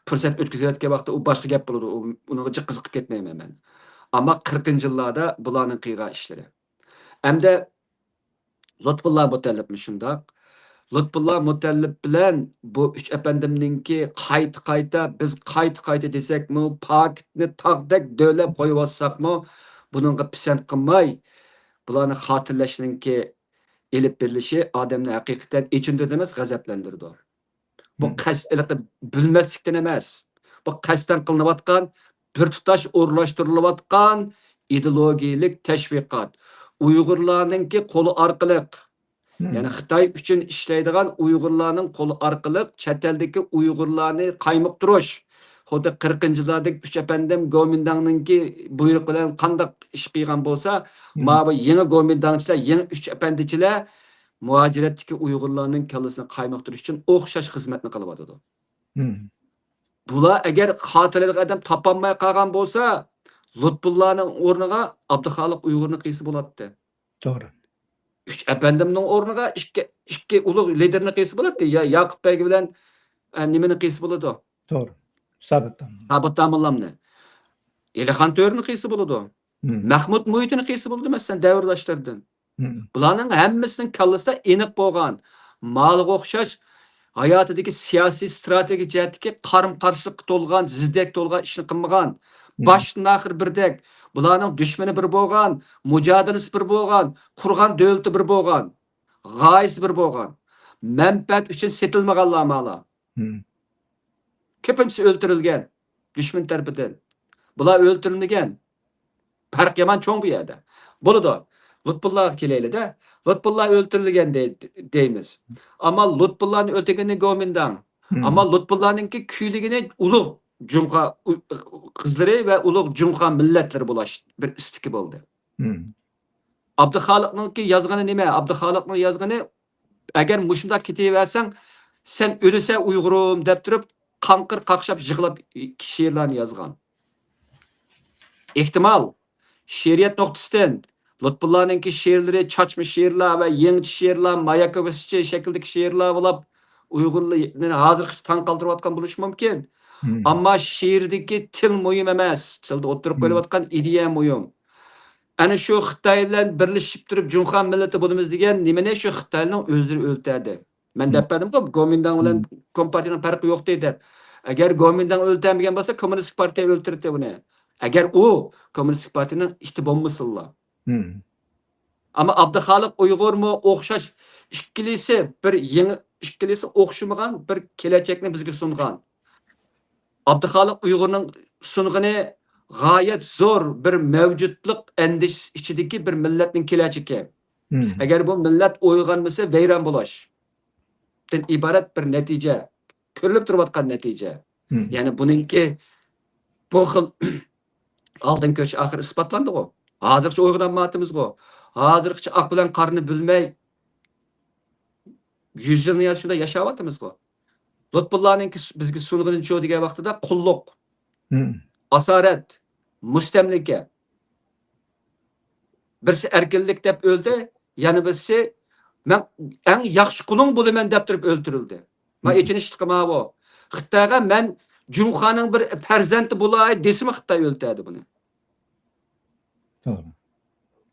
پۇرسەت ئۆتكۈزۈۋەتكەن ۋاقىتتا ئۇ باشقا گەپ بولىدۇ. ئۇ، ئۇنىڭغا جىق قىزىقىپ كەتمەيمەن مەن. ئەمما قىرىقىنچى يىللاردا بۇلارنىڭ قىلغان ئىشلىرى. ئەمدى لۇتپۇللا مۇتەللىپمۇ شۇنداق. لۇتپۇللا مۇتەللىپ بىلەن بۇ ئۈچ ئەپەندىمنىڭكى قايتا-قايتا، بىز قايتا-قايتا دېسەكمۇ، پاكىتنى تاغدەك دۆۋىلەپ قويۇۋاتساقمۇ، بۇنىڭغا پىسەنت قىلماي، بۇلارنى خاتىرىلەشنىڭكى ئېلىپ بېرىلىشى ئادەمنى ھەقىقەتەن ئېچىندۇرىدۇ ئەمەس، غەزەپلەندۈرىدۇ. بۇ قەست-، بىلمەسلىكتىن ئەمەس. بۇ قەستەن قىلىنىۋاتقان، بىر تۇتاش ئورۇنلاشتۇرۇلۇۋاتقان ئىدېئولوگىيەلىك تەشۋىقات. ئۇيغۇرلارنىڭكى قولى ئارقىلىق، يەنى خىتاي ئۈچۈن ئىشلەيدىغان ئۇيغۇرلارنىڭ قولى ئارقىلىق چەت ئەلدىكى ئۇيغۇرلارنى قايمۇقتۇرۇش. خۇددى قىرىقىنچى يىللاردىكى ئۈچ ئەپەندىم گومىنداڭنىڭكى بۇيرۇقى بىلەن قانداق ئىش قىلغان بولسا، ماۋۇ يېڭى گومىنداڭچىلار، يېڭى ئۈچ ئەپەندىچىلەر مۇھاجىرەتتىكى ئۇيغۇرلارنىڭ كاللىسىنى قايمۇقتۇرۇش ئۈچۈن ئوخشاش خىزمەتنى قىلىۋاتىدۇ. بۇلار ئەگەر خاتىرىلەيدىغان ئادەم تاپالماي قالغان بولسا، لۇتپۇللانىڭ ئورنىغا ئابدۇخالىق ئۇيغۇرنى قىلسا بولاتتى. توغرا. ئۈچ ئەپەندىمنىڭ ئورنىغا ئىككى، ئىككى ئۇلۇغ لىدېرنى قىلسا بولاتتى. يا ياقۇپ بەگ بىلەن، ئە، نېمىنى قىلسا بولىدۇ؟ توغرا. سابىت داموللا. سابىت داموللامنى. ئېلىخان تۆرىنى قىلسا بولىدۇ. مەھمۇد مۇھىتىنى قىلسا بولىدۇ، مەسىلەن، دەۋرداشلىرىدىن. بۇلارنىڭ ھەممىسىنىڭ كاللىسىدا ئېنىق بولغان، مالىغا ئوخشاش ھاياتىدىكى سىياسىي، ستراتېگىيە جەھەتتىكى قارىمۇ قارشىلىققا تولغان، زىددىيەتكە تولغان ئىشنى قىلمىغان، باشتىن ئاخىر بىردەك، بۇلارنىڭ دۈشمىنى بىر بولغان، مۇجادىلىسى بىر بولغان، قۇرغان دۆلىتى بىر بولغان، غايىسى بىر بولغان، مەنپەئەت ئۈچۈن سېتىلمىغانلار مالا. كۆپىنچىسى ئۆلتۈرۈلگەن دۈشمەن تەرىپىدىن. بۇلار ئۆلتۈرۈلمىگەن. پەرق يامان چوڭ بۇ يەردە. بولىدۇ. لۇتپۇللاغا كېلەيلى-دە. لۇتپۇللا ئۆلتۈرۈلگەن دەي-، دەيمىز. ئەمما لۇتپۇللانى ئۆلتۈرگىنى گومىنداڭ. ئەمما لۇتپۇللانىڭكى كۈيلىگىنى ئۇلۇغ جۇڭخۇا ئۇ-، قىزلىرى ۋە ئۇلۇغ جۇڭخۇا مىللەتلىرى بولۇش بىر ئىستىكى بولدى. ئابدۇخالىقنىڭكى يازغىنى نېمە؟ ئابدۇخالىقنىڭ يازغىنى، ئەگەر مۇشۇنداق كېتىۋەرسەڭ، سەن ئۆلىسە ئۇيغۇرۇم دەپ تۇرۇپ، قاڭقىر قاقشاپ يىغلاپ شېئىرلارنى يازغان. ئېھتىمال، شېئىرىيەت نۇقتىسىدىن لۇتپۇللانىڭكى شېئىرلىرى چاچما شېئىرلار ۋە يېڭىچە شېئىرلار، ماياكوۋسكچە شەكىلدىكى شېئىرلار بولاپ، ئۇيغۇرلارنى ھازىرغىچە تاڭ قالدۇرۇۋاتقان بولۇشى مۇمكىن. ئەمما شېئىردىكى تىل مۇھىم ئەمەس، تىلدا ئوتتۇرىغا قويۇلۇۋاتقان ئىدىيە مۇھىم. ئەنە شۇ خىتاي بىلەن بىرلىشىپ تۇرۇپ جۇڭخۇا مىللىتى بولىمىز دېگەن نېمىنى شۇ خىتايلارنىڭ ئۆزلىرى ئۆلتەردى. مەن دەپ بەردىمغۇ، گومىنداڭ بىلەن كومپارتىيەنىڭ پەرقى يوق دەپ. ئەگەر گومىنداڭ ئۆلتۈرمىگەن بولسا، كوممۇنىستىك پارتىيە ئۆلتۈرەتتى ئۇنى. ئەگەر ئۇ كوممۇنىستىك پارتىيەنىڭ ئىتى بولمىسىنلا. ئەمما ئابدۇخالىق ئۇيغۇرمۇ ئوخشاش، ئىككىلىسى بىر يېڭى، ئىككىلىسى ئوخشىمىغان بىر كېلەچەكنى بىزگە سۇنغان. ئابدۇخالىق ئۇيغۇرنىڭ سۇنغىنى غايەت زور بىر مەۋجۇتلۇق ئەندىشىسى ئىچىدىكى بىر مىللەتنىڭ كېلەچىكى. ئەگەر بۇ مىللەت ئويغانمىسا، ۋەيران بولۇشتىن ئىبارەت بىر نەتىجە، كۆرۈلۈپ تۇرۇۋاتقان نەتىجە. يەنى بۇنىڭكى بۇ خىل ئالدىن كۆرۈش ئاخىرى ئىسپاتلاندىغۇ. ھازىرغىچە ئويغىنالمايۋاتىمىزغۇ. ھازىرغىچە ئاق بىلەن قارىنى بىلمەي، يۈز يىلنى يا شۇنداق ياشاۋاتىمىزغۇ. لۇتپۇللانىڭكى بىزگە سۇنغىنىچۇ دېگەن ۋاقتىدا قۇللۇق، ئاسارەت، مۇستەملىكە. بىرسى ئەركىنلىك دەپ ئۆلدى، يەنە بىرسى مەن ئەڭ ياخشى قۇلۇڭ بولىمەن دەپ تۇرۇپ ئۆلتۈرۈلدى. ما ئېچىنىشلىقى ماۋۇ. خىتايغا مەن جۇڭخۇانىڭ بىر پەرزەنتى بولاي دېسىمۇ خىتاي ئۆلتۈردى بۇنى. توغرا.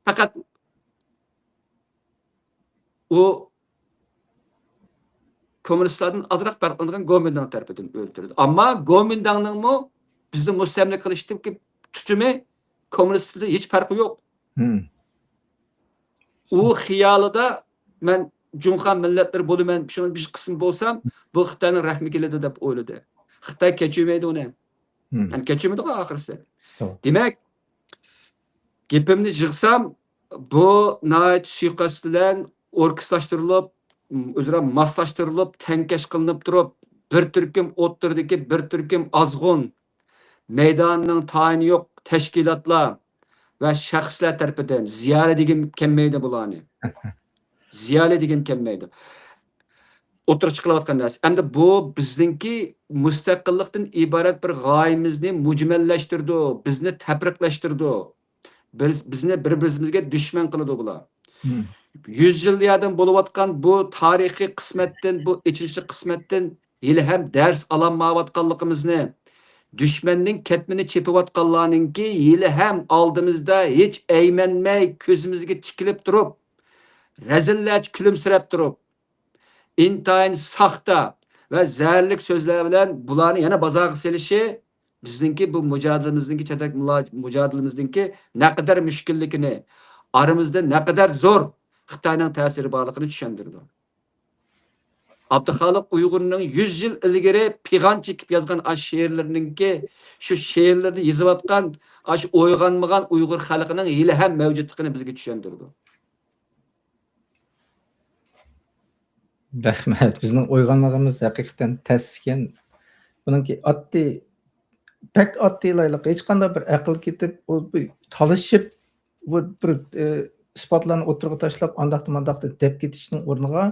پەقەت ئۇ كوممۇنىستلاردىن ئازراق پەرقلىنىدىغان گومىنداڭ تەرىپىدىن ئۆلتۈرۈلدى. ئەمما گومىنداڭنىڭمۇ بىزنى مۇستەملىكە قىلىشتىكى تۇتۇمى كوممۇنىستلاردىن ھېچ پەرقى يوق. ئۇ خىيالىدا مەن جۇڭخۇا مىللەتلىرى بولىمەن، شۇنىڭ بىر قىسمى بولسام، بۇ خىتاينىڭ رەھمى كېلىدۇ دەپ ئويلىدى. خىتاي كەچۈرمەيدۇ ئۇنى. يەنى كەچۈرمىدىغۇ ئاخىرسى. دېمەك، گېپىمنى يىغسام، بۇ ناھايىتى سۇيىقەست بىلەن ئوركىستىرلاشتۇرۇلۇپ، ئۆزئارا ماسلاشتۇرۇلۇپ، تەڭكەش قىلىنىپ تۇرۇپ، بىر تۈركۈم ئوتتۇرىدىكى بىر تۈركۈم ئازغۇن، مەيدانىنىڭ تايىنى يوق تەشكىلاتلار ۋە شەخسلەر تەرىپىدىن، زىيالىي دېگۈم كەلمەيدۇ بۇلارنى. زىيالىي دېگۈم كەلمەيدۇ. ئوتتۇرىغا چىقىرىۋاتقان نەرسە. ئەمدى بۇ بىزنىڭكى مۇستەقىللىقتىن ئىبارەت بىر غايىمىزنى مۈجمەللەشتۈرىدۇ، بىزنى تەپرىقلەشتۈرىدۇ. بىز، بىزنى بىر-بىرىمىزگە دۈشمەن قىلىدۇ بۇلار. يۈز يىللاردىن بولۇۋاتقان بۇ تارىخىي قىسمەتتىن، بۇ ئېچىنىشلىق قىسمەتتىن ھېلىھەم دەرس ئالالمايۋاتقانلىقىمىزنى، دۈشمەننىڭ كەتمىنى چېپىۋاتقانلارنىڭكى ھېلىھەم ئالدىمىزدا ھېچ ئەيمەنمەي كۆزىمىزگە تىكىلىپ تۇرۇپ، رەزىللەرچە كۈلۈمسىرەپ تۇرۇپ، ئىنتايىن ساختا ۋە زەھەرلىك سۆزلەر بىلەن بۇلارنى يەنە بازارغا سېلىشى بىزنىڭكى بۇ مۇجادىلىمىزنىڭكى، چەتئەل مۇلا-، مۇجادىلىمىزنىڭكى نەقەدەر مۈشكۈللۈكىنى، ئارىمىزدا نەقەدەر زور خىتاينىڭ تەسىرى بارلىقىنى چۈشەندۈرىدۇ. ئابدۇخالىق ئۇيغۇرنىڭ يۈز يىل ئىلگىرى پىغان چېكىپ يازغان ئاشۇ شېئىرلىرىنىڭكى، شۇ شېئىرلىرىنى يېزىۋاتقان ئاشۇ ئويغانمىغان ئۇيغۇر خەلقىنىڭ ھېلىھەم مەۋجۇتلۇقىنى بىزگە چۈشەندۈرىدۇ. رەھمەت. بىزنىڭ ئويغانمىغىنىمىز ھەقىقەتەن تەس ئىكەن. بۇنىڭكى ئاددىي، بەك ئاددىيلايلىق، ھېچقانداق بىر ئەقىل كېتىپ، ئۇ بىر تالىشىپ، بۇ بىر، ئى، ئىسپاتلارنى ئوتتۇرىغا تاشلاپ، ئانداقتا مانداقتا دەپ كېتىشنىڭ ئورنىغا،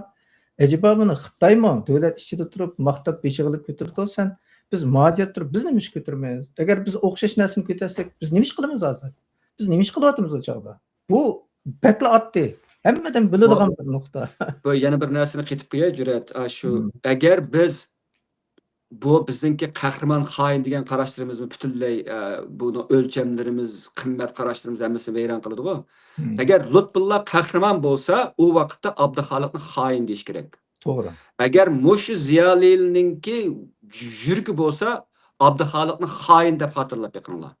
ئەجەبا بۇنى خىتايمۇ دۆلەت ئىچىدە تۇرۇپ ماختاپ بېشىغا ئېلىپ كۆتۈرىدۇ سەن، بىز مۇھاجىرەت تۇرۇپ بىز نېمە ئىش كۆتۈرىمىز؟ ئەگەر بىز ئوخشاش نەرسىنى كۆتەرسەك، بىز نېمە ئىش قىلىمىز ھازىر؟ بىز نېمە ئىش قىلىۋاتىمىز ئۇ چاغدا؟ بۇ بەكلا ئاددىي. ھەممىدىن بىلىدىغان بىر نۇقتا. بۇ يەنە بىر نەرسىنى قېتىپ قوياي، جۈرئەت. ئاشۇ، ئەگەر بىز بۇ بىزنىڭكى قەھرىمان خائىن دېگەن قاراشلىرىمىزمۇ پۈتۈنلەي، ئە، بۇنىڭ ئۆلچەملىرىمىز، قىممەت قاراشلىرىمىز ھەممىسىنى ۋەيران قىلىدىغۇ. ئەگەر لۇتپۇللا قەھرىمان بولسا، ئۇ ۋاقىتتا ئابدۇخالىقنى خائىن دېيىش كېرەك. توغرا. ئەگەر مۇشۇ زىيالىينىڭكى يۈرىكى بولسا، ئابدۇخالىقنى خائىن دەپ خاتىرىلاپ بېقىڭلار.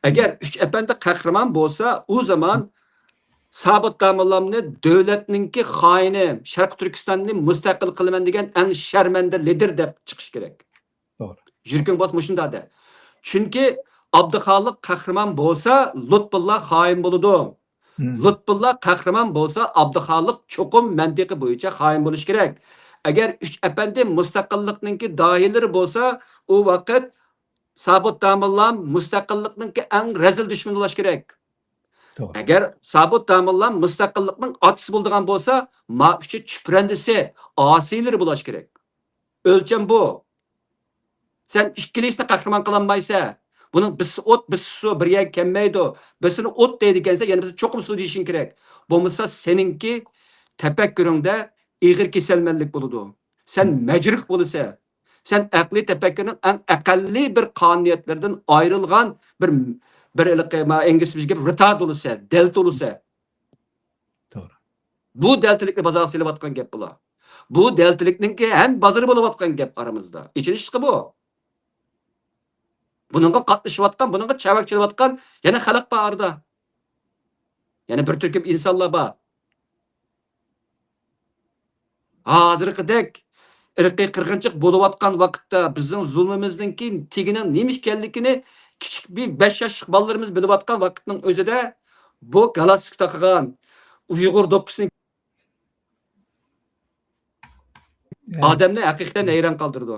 ئەگەر ئۈچ ئەپەندى قەھرىمان بولسا، ئۇ زامان سابىت داموللامنى دۆلەتنىڭكى خائىنى، شەرقىي تۈركىستاننى مۇستەقىل قىلىمەن دېگەن ئەڭ شەرمەندە لىدىر دەپ چىقىش كېرەك. توغرا. يۈرىكىڭ بولسا مۇشۇنداق دە. چۈنكى ئابدۇخالىق قەھرىمان بولسا، لۇتپۇللا خائىن بولىدۇ. لۇتپۇللا قەھرىمان بولسا، ئابدۇخالىق چوقۇم مەنتىقى بويىچە خائىن بولۇشى كېرەك. ئەگەر ئۈچ ئەپەندى مۇستەقىللىقنىڭكى داھىيلىرى بولسا، ئۇ ۋاقىت سابىت داموللام مۇستەقىللىقنىڭكى ئەڭ رەزىل دۈشمىنى بولۇشى كېرەك. توغرا. ئەگەر سابىت داموللام مۇستەقىللىقنىڭ ئاتىسى بولىدىغان بولسا، ما ئۈچى چۈپرەندىسى، ئاسىيلىرى بولۇش كېرەك. ئۆلچەم بۇ. سەن ئىككىلىسىنى قەھرىمان قىلالمايسەن. بۇنىڭ بىرسى ئوت، بىرسى سۇ، بىر يەرگە كەلمەيدۇ. بىرسىنى ئوت دەيدىكەنسەن، يەنە بىرسى چوقۇم سۇ دېيىشىڭ كېرەك. بولمىسا سېنىڭكى تەپەككۇرۇڭدە ئېغىر كېسەلمەنلىك بولىدۇ. سەن مەجرۇھ بولىسەن. سەن ئەقلىي تەپەككۇرنىڭ ئەڭ ئەقەللىي بىر قانۇنىيەتلىرىدىن ئايرىلغان بىر، بىر ھېلىقى، ما، ئىنگلىزچە بىر گەپ، رىتارد بولىسەن، دەلتە بولىسەن. توغرا. بۇ دەلتىلىكنى بازارغا سېلىۋاتقان گەپ بۇلار. بۇ دەلتىلىكنىڭكى ھەم بازىرى بولۇۋاتقان گەپ ئارىمىزدا. ئېچىنىشلىقى بۇ. بۇنىڭغا قاتنىشىۋاتقان، بۇنىڭغا چاۋاك چېلىۋاتقان يەنە خەلق بار ئارىدا. يەنە بىر تۈركۈم ئىنسانلار بار. ھازىرقىدەك ئىرقىي قىرغىنچىلىق بولۇۋاتقان ۋاقىتتا، بىزنىڭ زۇلمىمىزنىڭكى تېگىنىڭ نېمە ئىكەنلىكىنى كىچىك بىر بەش ياشلىق بالىلىرىمىز بىلىۋاتقان ۋاقىتنىڭ ئۆزىدە، بۇ گالستۇك تاقىغان، ئۇيغۇر دوپپىسىنى يا. ئادەمنى ھەقىقەتەن ھەيران قالدۇرىدۇ.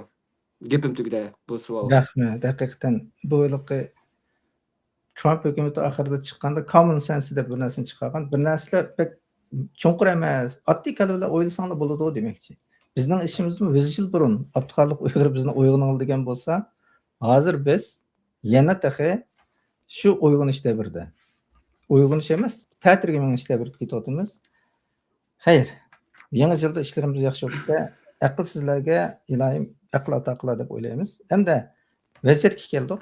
گېپىم تۈگىدى بۇ سوئال. رەھمەت. ھەقىقەتەن بۇ ھېلىقى ترامپ ھۆكۈمىتى ئاخىرىدا چىققاندا كامون سەنس دەپ بىر نەرسىنى چىقارغان. بىر نەرسىلەر بەك چوڭقۇر ئەمەس، ئاددىي كەلگۈ بىلەن ئويلىساڭلار بولىدۇ دېمەكچى. بىزنىڭ ئىشىمىزمۇ يۈز يىل بۇرۇن ئابدۇخالىق ئۇيغۇر بىزنى ئويغىنىڭلار دېگەن بولسا، ھازىر بىز يەنە تېخى شۇ ئويغىنىش دەۋرىدە. ئويغىنىش ئەمەس، تەتۈرگە مېڭىش دەۋرىدە كېتىۋاتىمىز. خەير، يېڭى يىلدا ئىشلىرىمىز ياخشى بولسا، ئەقىلسىزلەرگە ئىلاھىم ئەقىل ئاتا قىلار دەپ ئويلايمىز. ھەمدە ۋەزىيەتكە كەلدۇق.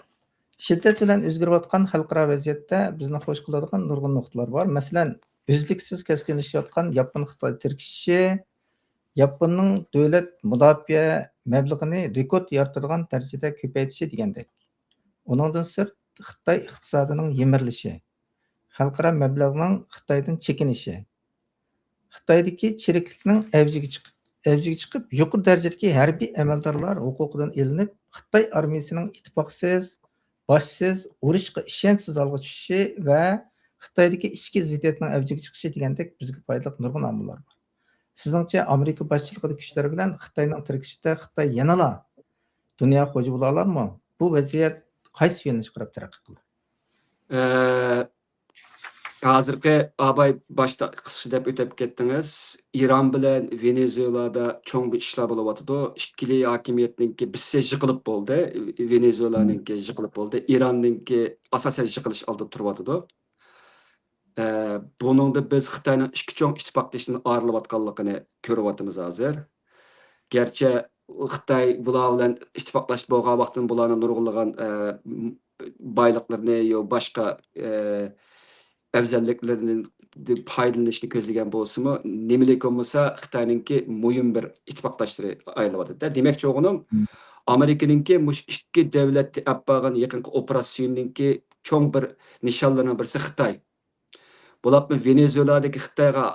شىددەت بىلەن ئۆزگىرىۋاتقان خەلقئارا ۋەزىيەتتە بىزنى خوش قىلىدىغان نۇرغۇن نۇقتىلار بار. مەسىلەن، ئۈزلۈكسىز كەسكىنلىشىۋاتقان ياپون-خىتاي تىركىشىشى، ياپوننىڭ دۆلەت مۇداپىئە مەبلىغىنى رېكورت يارىتىدىغان دەرىجىدە كۆپەيتىشى دېگەندەك. ئۇنىڭدىن سىرت، خىتاي ئىقتىسادىنىڭ يىمىرىلىشى، خەلقئارا مەبلەغنىڭ خىتايدىن چېكىنىشى، خىتايدىكى چىرىكلىكنىڭ ئەۋجىگە چىقىپ، ئەۋجىگە چىقىپ، يۇقىرى دەرىجىدىكى ھەربىي ئەمەلدارلار ھوقۇقىدىن ئېلىنىپ، خىتاي ئارمىيىسىنىڭ ئىتتىپاقسىز، باشسىز، ئۇرۇشقا ئىشەنچسىز ھالغا چۈشۈشى ۋە خىتايدىكى ئىچكى زىددىيەتنىڭ ئەۋجىگە چىقىشى دېگەندەك بىزگە پايدىلىق نۇرغۇن ئامىللار بار. سىزنىڭچە، ئامېرىكا باشچىلىقىدىكى كۈچلەر بىلەن خىتاينىڭ تىركىشىشىدە خىتاي يەنىلا دۇنيا خوجا بولالارمۇ؟ بۇ ۋەزىيەت قايسى يۆنىلىشكە قاراپ تەرەققىي قىلىدۇ؟ ئە، ھازىرقى ئاباي باشتا قىسقىچە دەپ ئۆتۈپ كەتتىڭىز. ئىران بىلەن ۋېنېزۇېلادا چوڭ بىر ئىشلار بولۇۋاتىدۇ. ئىككىلى ھاكىمىيەتنىڭكى بىرسى يىقىلىپ بولدى. ۋېنېزۇېلانىڭكى يىقىلىپ بولدى. ئىراننىڭكى ئاساسەن يىقىلىش ئالدىدا تۇرۇۋاتىدۇ. ئە، بۇنىڭدا بىز خىتاينىڭ ئىككى چوڭ ئىتتىپاقدىشىدىن ئايرىلىۋاتقانلىقىنى كۆرۈۋاتىمىز ھازىر. گەرچە خىتاي بۇلار بىلەن ئىتتىپاقداش بولغان ۋاقتىدىن بۇلارنىڭ نۇرغۇنلىغان، ئە، م-، بايلىقلىرىنى، يا باشقا، ئە، ئەۋزەللىكلىرىنى پايدىلىنىشنى كۆزلىگەن بولسىمۇ، نېمىلىك بولمىسا خىتاينىڭكى مۇھىم بىر ئىتتىپاقداشلىرى ئايرىلىۋاتىدۇ. دېمەكچى بولغىنىم، ئامېرىكىنىڭكى مۇشۇ ئىككى دۆلەتتە ئەپ بارغان يېقىنقى ئوپېراتسىيىنىڭكى چوڭ بىر نىشانلىرىنىڭ بىرسى خىتاي. بولۇپمۇ ۋېنېزۇېلادىكى خىتايغا،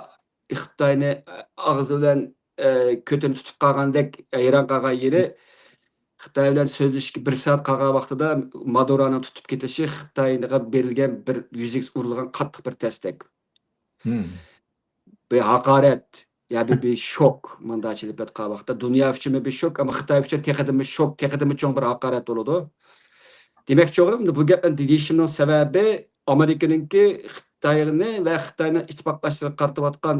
خىتاينى ئاغزى بىلەن، ئە، كۆتىنى تۇتۇپ قالغاندەك ھەيران قالغان يېرى، خىتاي بىلەن سۆزلىشىشكە بىر سائەت قالغان ۋاقتىدا مادۇرانىڭ تۇتۇپ كېتىشى خىتايغا بېرىلگەن بىر يۈزىگە ئۇرۇلغان قاتتىق بىر تەستەك. بىر ھاقارەت، يا بىر، بىر شوك، مۇنداقچە ئېلىپ ئېيتقان ۋاقىتتا دۇنيا ئۈچۈنمۇ بىر شوك، ئەمما خىتاي ئۈچۈن تېخىدىنمۇ شوك، تېخىدىنمۇ چوڭ بىر ھاقارەت بولىدۇ. دېمەكچى بولغىنىم، بۇ گەپنى دېيىشىمنىڭ سەۋەبى، ئامېرىكىنىڭكى خىتاينى ۋە خىتاينىڭ ئىتتىپاقداشلىرىغا قارىتىۋاتقان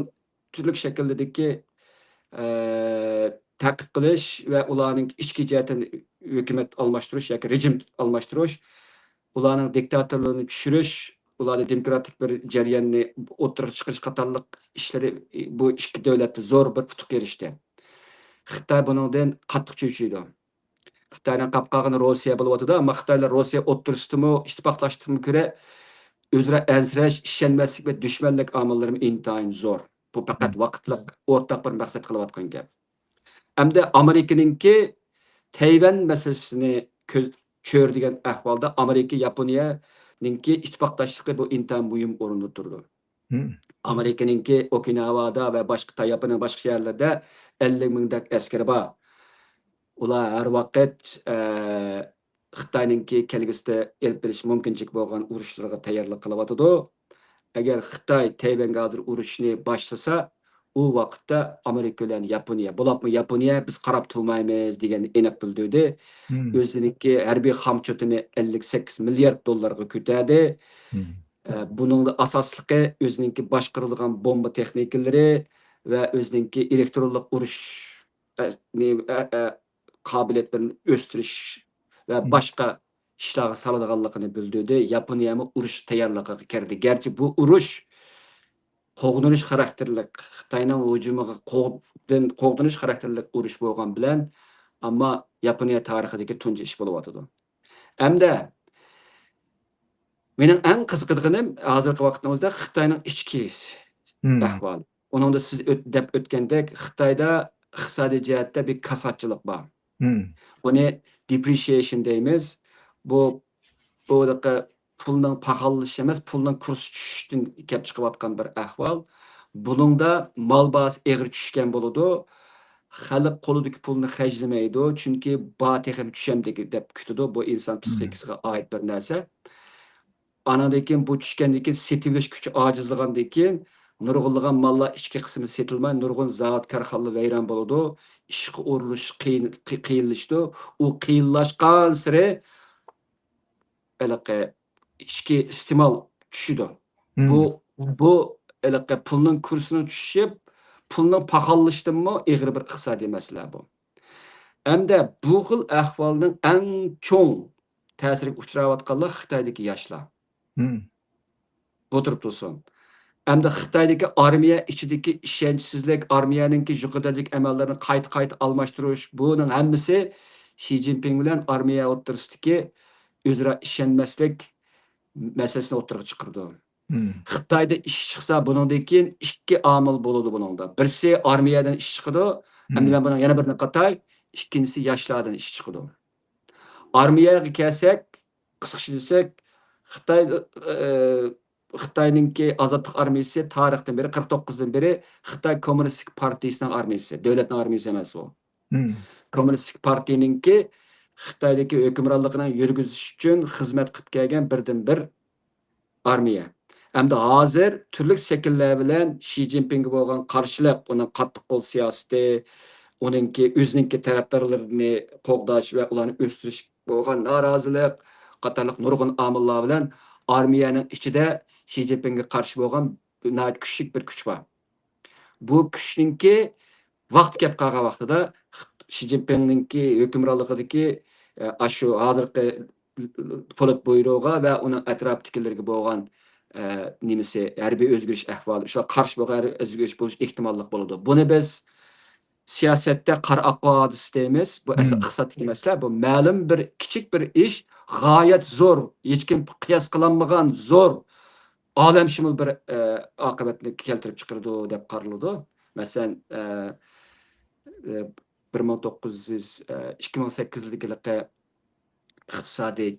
تۈرلۈك شەكىلدىكى، ئە، تەقىب قىلىش ۋە ئۇلارنىڭ ئىچكى جەھەتتىن ھۆكۈمەت ئالماشتۇرۇش ياكى رېجىم ئالماشتۇرۇش، ئۇلارنىڭ دىكتاتورلىرىنى چۈشۈرۈش، ئۇلارنى دېموكراتىك بىر جەرياننى ئوتتۇرىغا چىقىرىش قاتارلىق ئىشلىرى بۇ ئىككى دۆلەتتە زور بىر ئۇتۇققا ئېرىشتى. خىتاي بۇنىڭدىن قاتتىق چۆچۈيدۇ. خىتاينىڭ قاپقالغىنى روسىيە بولۇۋاتىدۇ، ئەمما خىتايلار روسىيە ئوتتۇرىسىدىمۇ، ئىتتىپاقداشلىقتىمۇ كۆرە ئۆزئارا ئەنسىرەش، ئىشەنمەسلىك ۋە دۈشمەنلىك ئامىللىرىمۇ ئىنتايىن زور. بۇ پەقەت ۋاقىتلىق ئورتاق بىر مەقسەت قىلىۋاتقان گەپ. ئەمدى ئامېرىكىنىڭكى تەيۋەن مەسىلىسىنى كۆز، چۆرىدىگەن ئەھۋالدا ئامېرىكا، ياپونىيەنىڭكى ئىتتىپاقداشلىقى بۇ ئىنتايىن مۇھىم ئورۇندا تۇرىدۇ. ئامېرىكىنىڭكى ئوكىناۋادا ۋە باشقا تا-، ياپونىيەنىڭ باشقا شەھەرلىرىدە ئەللىك مىڭدەك ئەسكىرى بار. ئۇلار ھەر ۋاقىت، ئە، خىتاينىڭكى كەلگۈسىدە ئېلىپ بېرىش مۇمكىنچىلىكى بولغان ئۇرۇشلىرىغا تەييارلىق قىلىۋاتىدۇ. ئەگەر خىتاي تەيۋەنگە ھازىر ئۇرۇشنى باشلىسا، ئۇ ۋاقىتتا ئامېرىكا بىلەن ياپونىيە، بولۇپمۇ ياپونىيە «بىز قاراپ تۇرمايمىز» دېگەننى ئېنىق بىلدۈردى. ئۆزىنىڭكى ھەربىي خامچوتىنى ئەللىك سەككىز مىليارد دوللارغا كۆتەردى. ئە، بۇنىڭدا ئاساسلىقى ئۆزىنىڭكى باشقۇرىدىغان بومبا تېخنىكىلىرى ۋە ئۆزىنىڭكى ئېلېكترونلۇق ئۇرۇش، ئە، نېمە، ئە، ئە، قابىلىيەتلىرىنى ئۆستۈرۈش ۋە باشقا ئىشلارغا سالىدىغانلىقىنى بىلدۈردى. ياپونىيەمۇ ئۇرۇش تەييارلىقىغا كىردى. گەرچە بۇ ئۇرۇش قوغدىنىش خاراكتېرلىك، خىتاينىڭ ھۇجۇمىغا قوغدىن-، قوغدىنىش خاراكتېرلىك ئۇرۇش بولغان بىلەن، ئەمما ياپونىيە تارىخىدىكى تۇنجى ئىش بولۇۋاتىدۇ. ئەمدى مېنىڭ ئەڭ قىزىقىدىغىنىم ھازىرقى ۋاقىتنىڭ ئۆزىدە خىتاينىڭ ئىچكى ئەھۋالى. ئۇنىڭدا سىز ئۆت-، دەپ ئۆتكەندەك، خىتايدا ئىقتىسادىي جەھەتتە بىر كاساتچىلىق بار. بۇنى depreciation دەيمىز. بۇ، بۇ پۇلنىڭ پاخاللىشىشى ئەمەس، پۇلنىڭ كۇرسى چۈشۈشتىن كەپ چىقىۋاتقان بىر ئەھۋال. بۇنىڭدا مال باھاسى ئېغىر چۈشكەن بولىدۇ. خەلق قولىدىكى پۇلنى خەجلىمەيدۇ، چۈنكى باھا تېخىمۇ چۈشەمدىكى دەپ كۈتىدۇ. بۇ ئىنسان پسىخىكىسىغا ئائىت بىر نەرسە. ئانىڭدىن كېيىن بۇ چۈشكەندىن كېيىن سېتىۋېلىش كۈچى ئاجىزلىغاندىن كېيىن نۇرغۇنلىغان ماللار ئىچكى قىسمى سېتىلماي، نۇرغۇن زاۋۇت، كارخانىلار ۋەيران بولىدۇ. ئىشقا ئورۇنلىشىش قىيىن، قىي-، قىيىنلىشىدۇ. ئۇ قىيىنلاشقانسېرى ھېلىقى ئىچكى ئىستېمال چۈشىدۇ. بۇ، بۇ ھېلىقى پۇلنىڭ كۇرسىنىڭ چۈشۈپ، پۇلنىڭ پاخاللىشىشىدىنمۇ ئېغىر بىر ئىقتىسادىي مەسىلە بۇ. ئەمدى بۇ خىل ئەھۋالنىڭ ئەڭ چوڭ تەسىرگە ئۇچراۋاتقانلار خىتايدىكى ياشلار. بۇ تۇرۇپ تۇرسۇن. ئەمدى خىتايدىكى ئارمىيە ئىچىدىكى ئىشەنچسىزلىك، ئارمىيەنىڭكى يۇقىرى دەرىجىلىك ئەمەلدارنى قايتا-قايتا ئالماشتۇرۇش، بۇنىڭ ھەممىسى شى جىنپىڭ بىلەن ئارمىيە ئوتتۇرىسىدىكى ئۆزئارا ئىشەنمەسلىك مەسىلىسىنى ئوتتۇرىغا چىقىرىدۇ. خىتايدا ئىش چىقسا، بۇنىڭدىن كېيىن ئىككى ئامىل بولىدۇ بۇنىڭدا. بىرسى ئارمىيەدىن ئىش چىقىدۇ، ئەمدى مەن بۇنىڭ يەنە بىرىنى قاتاي، ئىككىنچىسى ياشلاردىن ئىش چىقىدۇ. ئارمىيەگە كەلسەك، قىسقىچە دېسەك، خىتاي، ئە، خىتاينىڭكى ئازادلىق ئارمىيىسى تارىختىن بېرى، قىرىق توققۇزدىن بېرى خىتاي كوممۇنىستىك پارتىيىسىنىڭ ئارمىيىسى، دۆلەتنىڭ ئارمىيىسى ئەمەس ئۇ. كوممۇنىستىك پارتىيىنىڭكى خىتايدىكى ھۆكۈمرانلىقىنى يۈرگۈزۈش ئۈچۈن خىزمەت قىلىپ كەلگەن بىردىنبىر ئارمىيە. ئەمدى ھازىر تۈرلۈك شەكىللەر بىلەن شى جىنپىڭگە بولغان قارشىلىق، ئۇنىڭ قاتتىق قول سىياسىتى، ئۇنىڭكى ئۆزىنىڭكى تەرەپدارلىرىنى قوغداش ۋە ئۇلارنى ئۆستۈرۈش بولغان نارازىلىق قاتارلىق نۇرغۇن ئامىللار بىلەن ئارمىيەنىڭ ئىچىدە شى جىنپىڭگە قارشى بولغان ناھايىتى كۈچلۈك بىر كۈچ بار. بۇ كۈچنىڭكى ۋاقتى كەپ قالغان ۋاقتىدا شى جىنپىڭنىڭكى ھۆكۈمرانلىقىدىكى، ئە، ئاشۇ ھازىرقى پولىت بيۇروغا ۋە ئۇنىڭ ئەتراپىدىكىلەرگە بولغان، ئە، نېمىسى، ھەربىي ئۆزگىرىش ئەھۋالى، شۇلار قارشى بولغان ھەربىي ئۆزگىرىش بولۇش ئېھتىماللىق بولىدۇ. بۇنى بىز سىياسەتتە قارا ئاققۇ ھادىسىسى دەيمىز. بۇ ئەسلى ئىقتىسادتىكى مەسىلە. بۇ مەلۇم بىر كىچىك بىر ئىش، غايەت زور، ھېچكىم قىياس قىلالمىغان زور، ئالەمشۇمۇل بىر، ئە، ئاقىۋەتنى كەلتۈرۈپ چىقىرىدۇ دەپ قارىلىدۇ. مەسىلەن، ئە، ئە، بىر مىڭ توققۇز يۈز، ئە، ئىككى مىڭ سەككىز يىلدىكى ھېلىقى ئىقتىسادىي،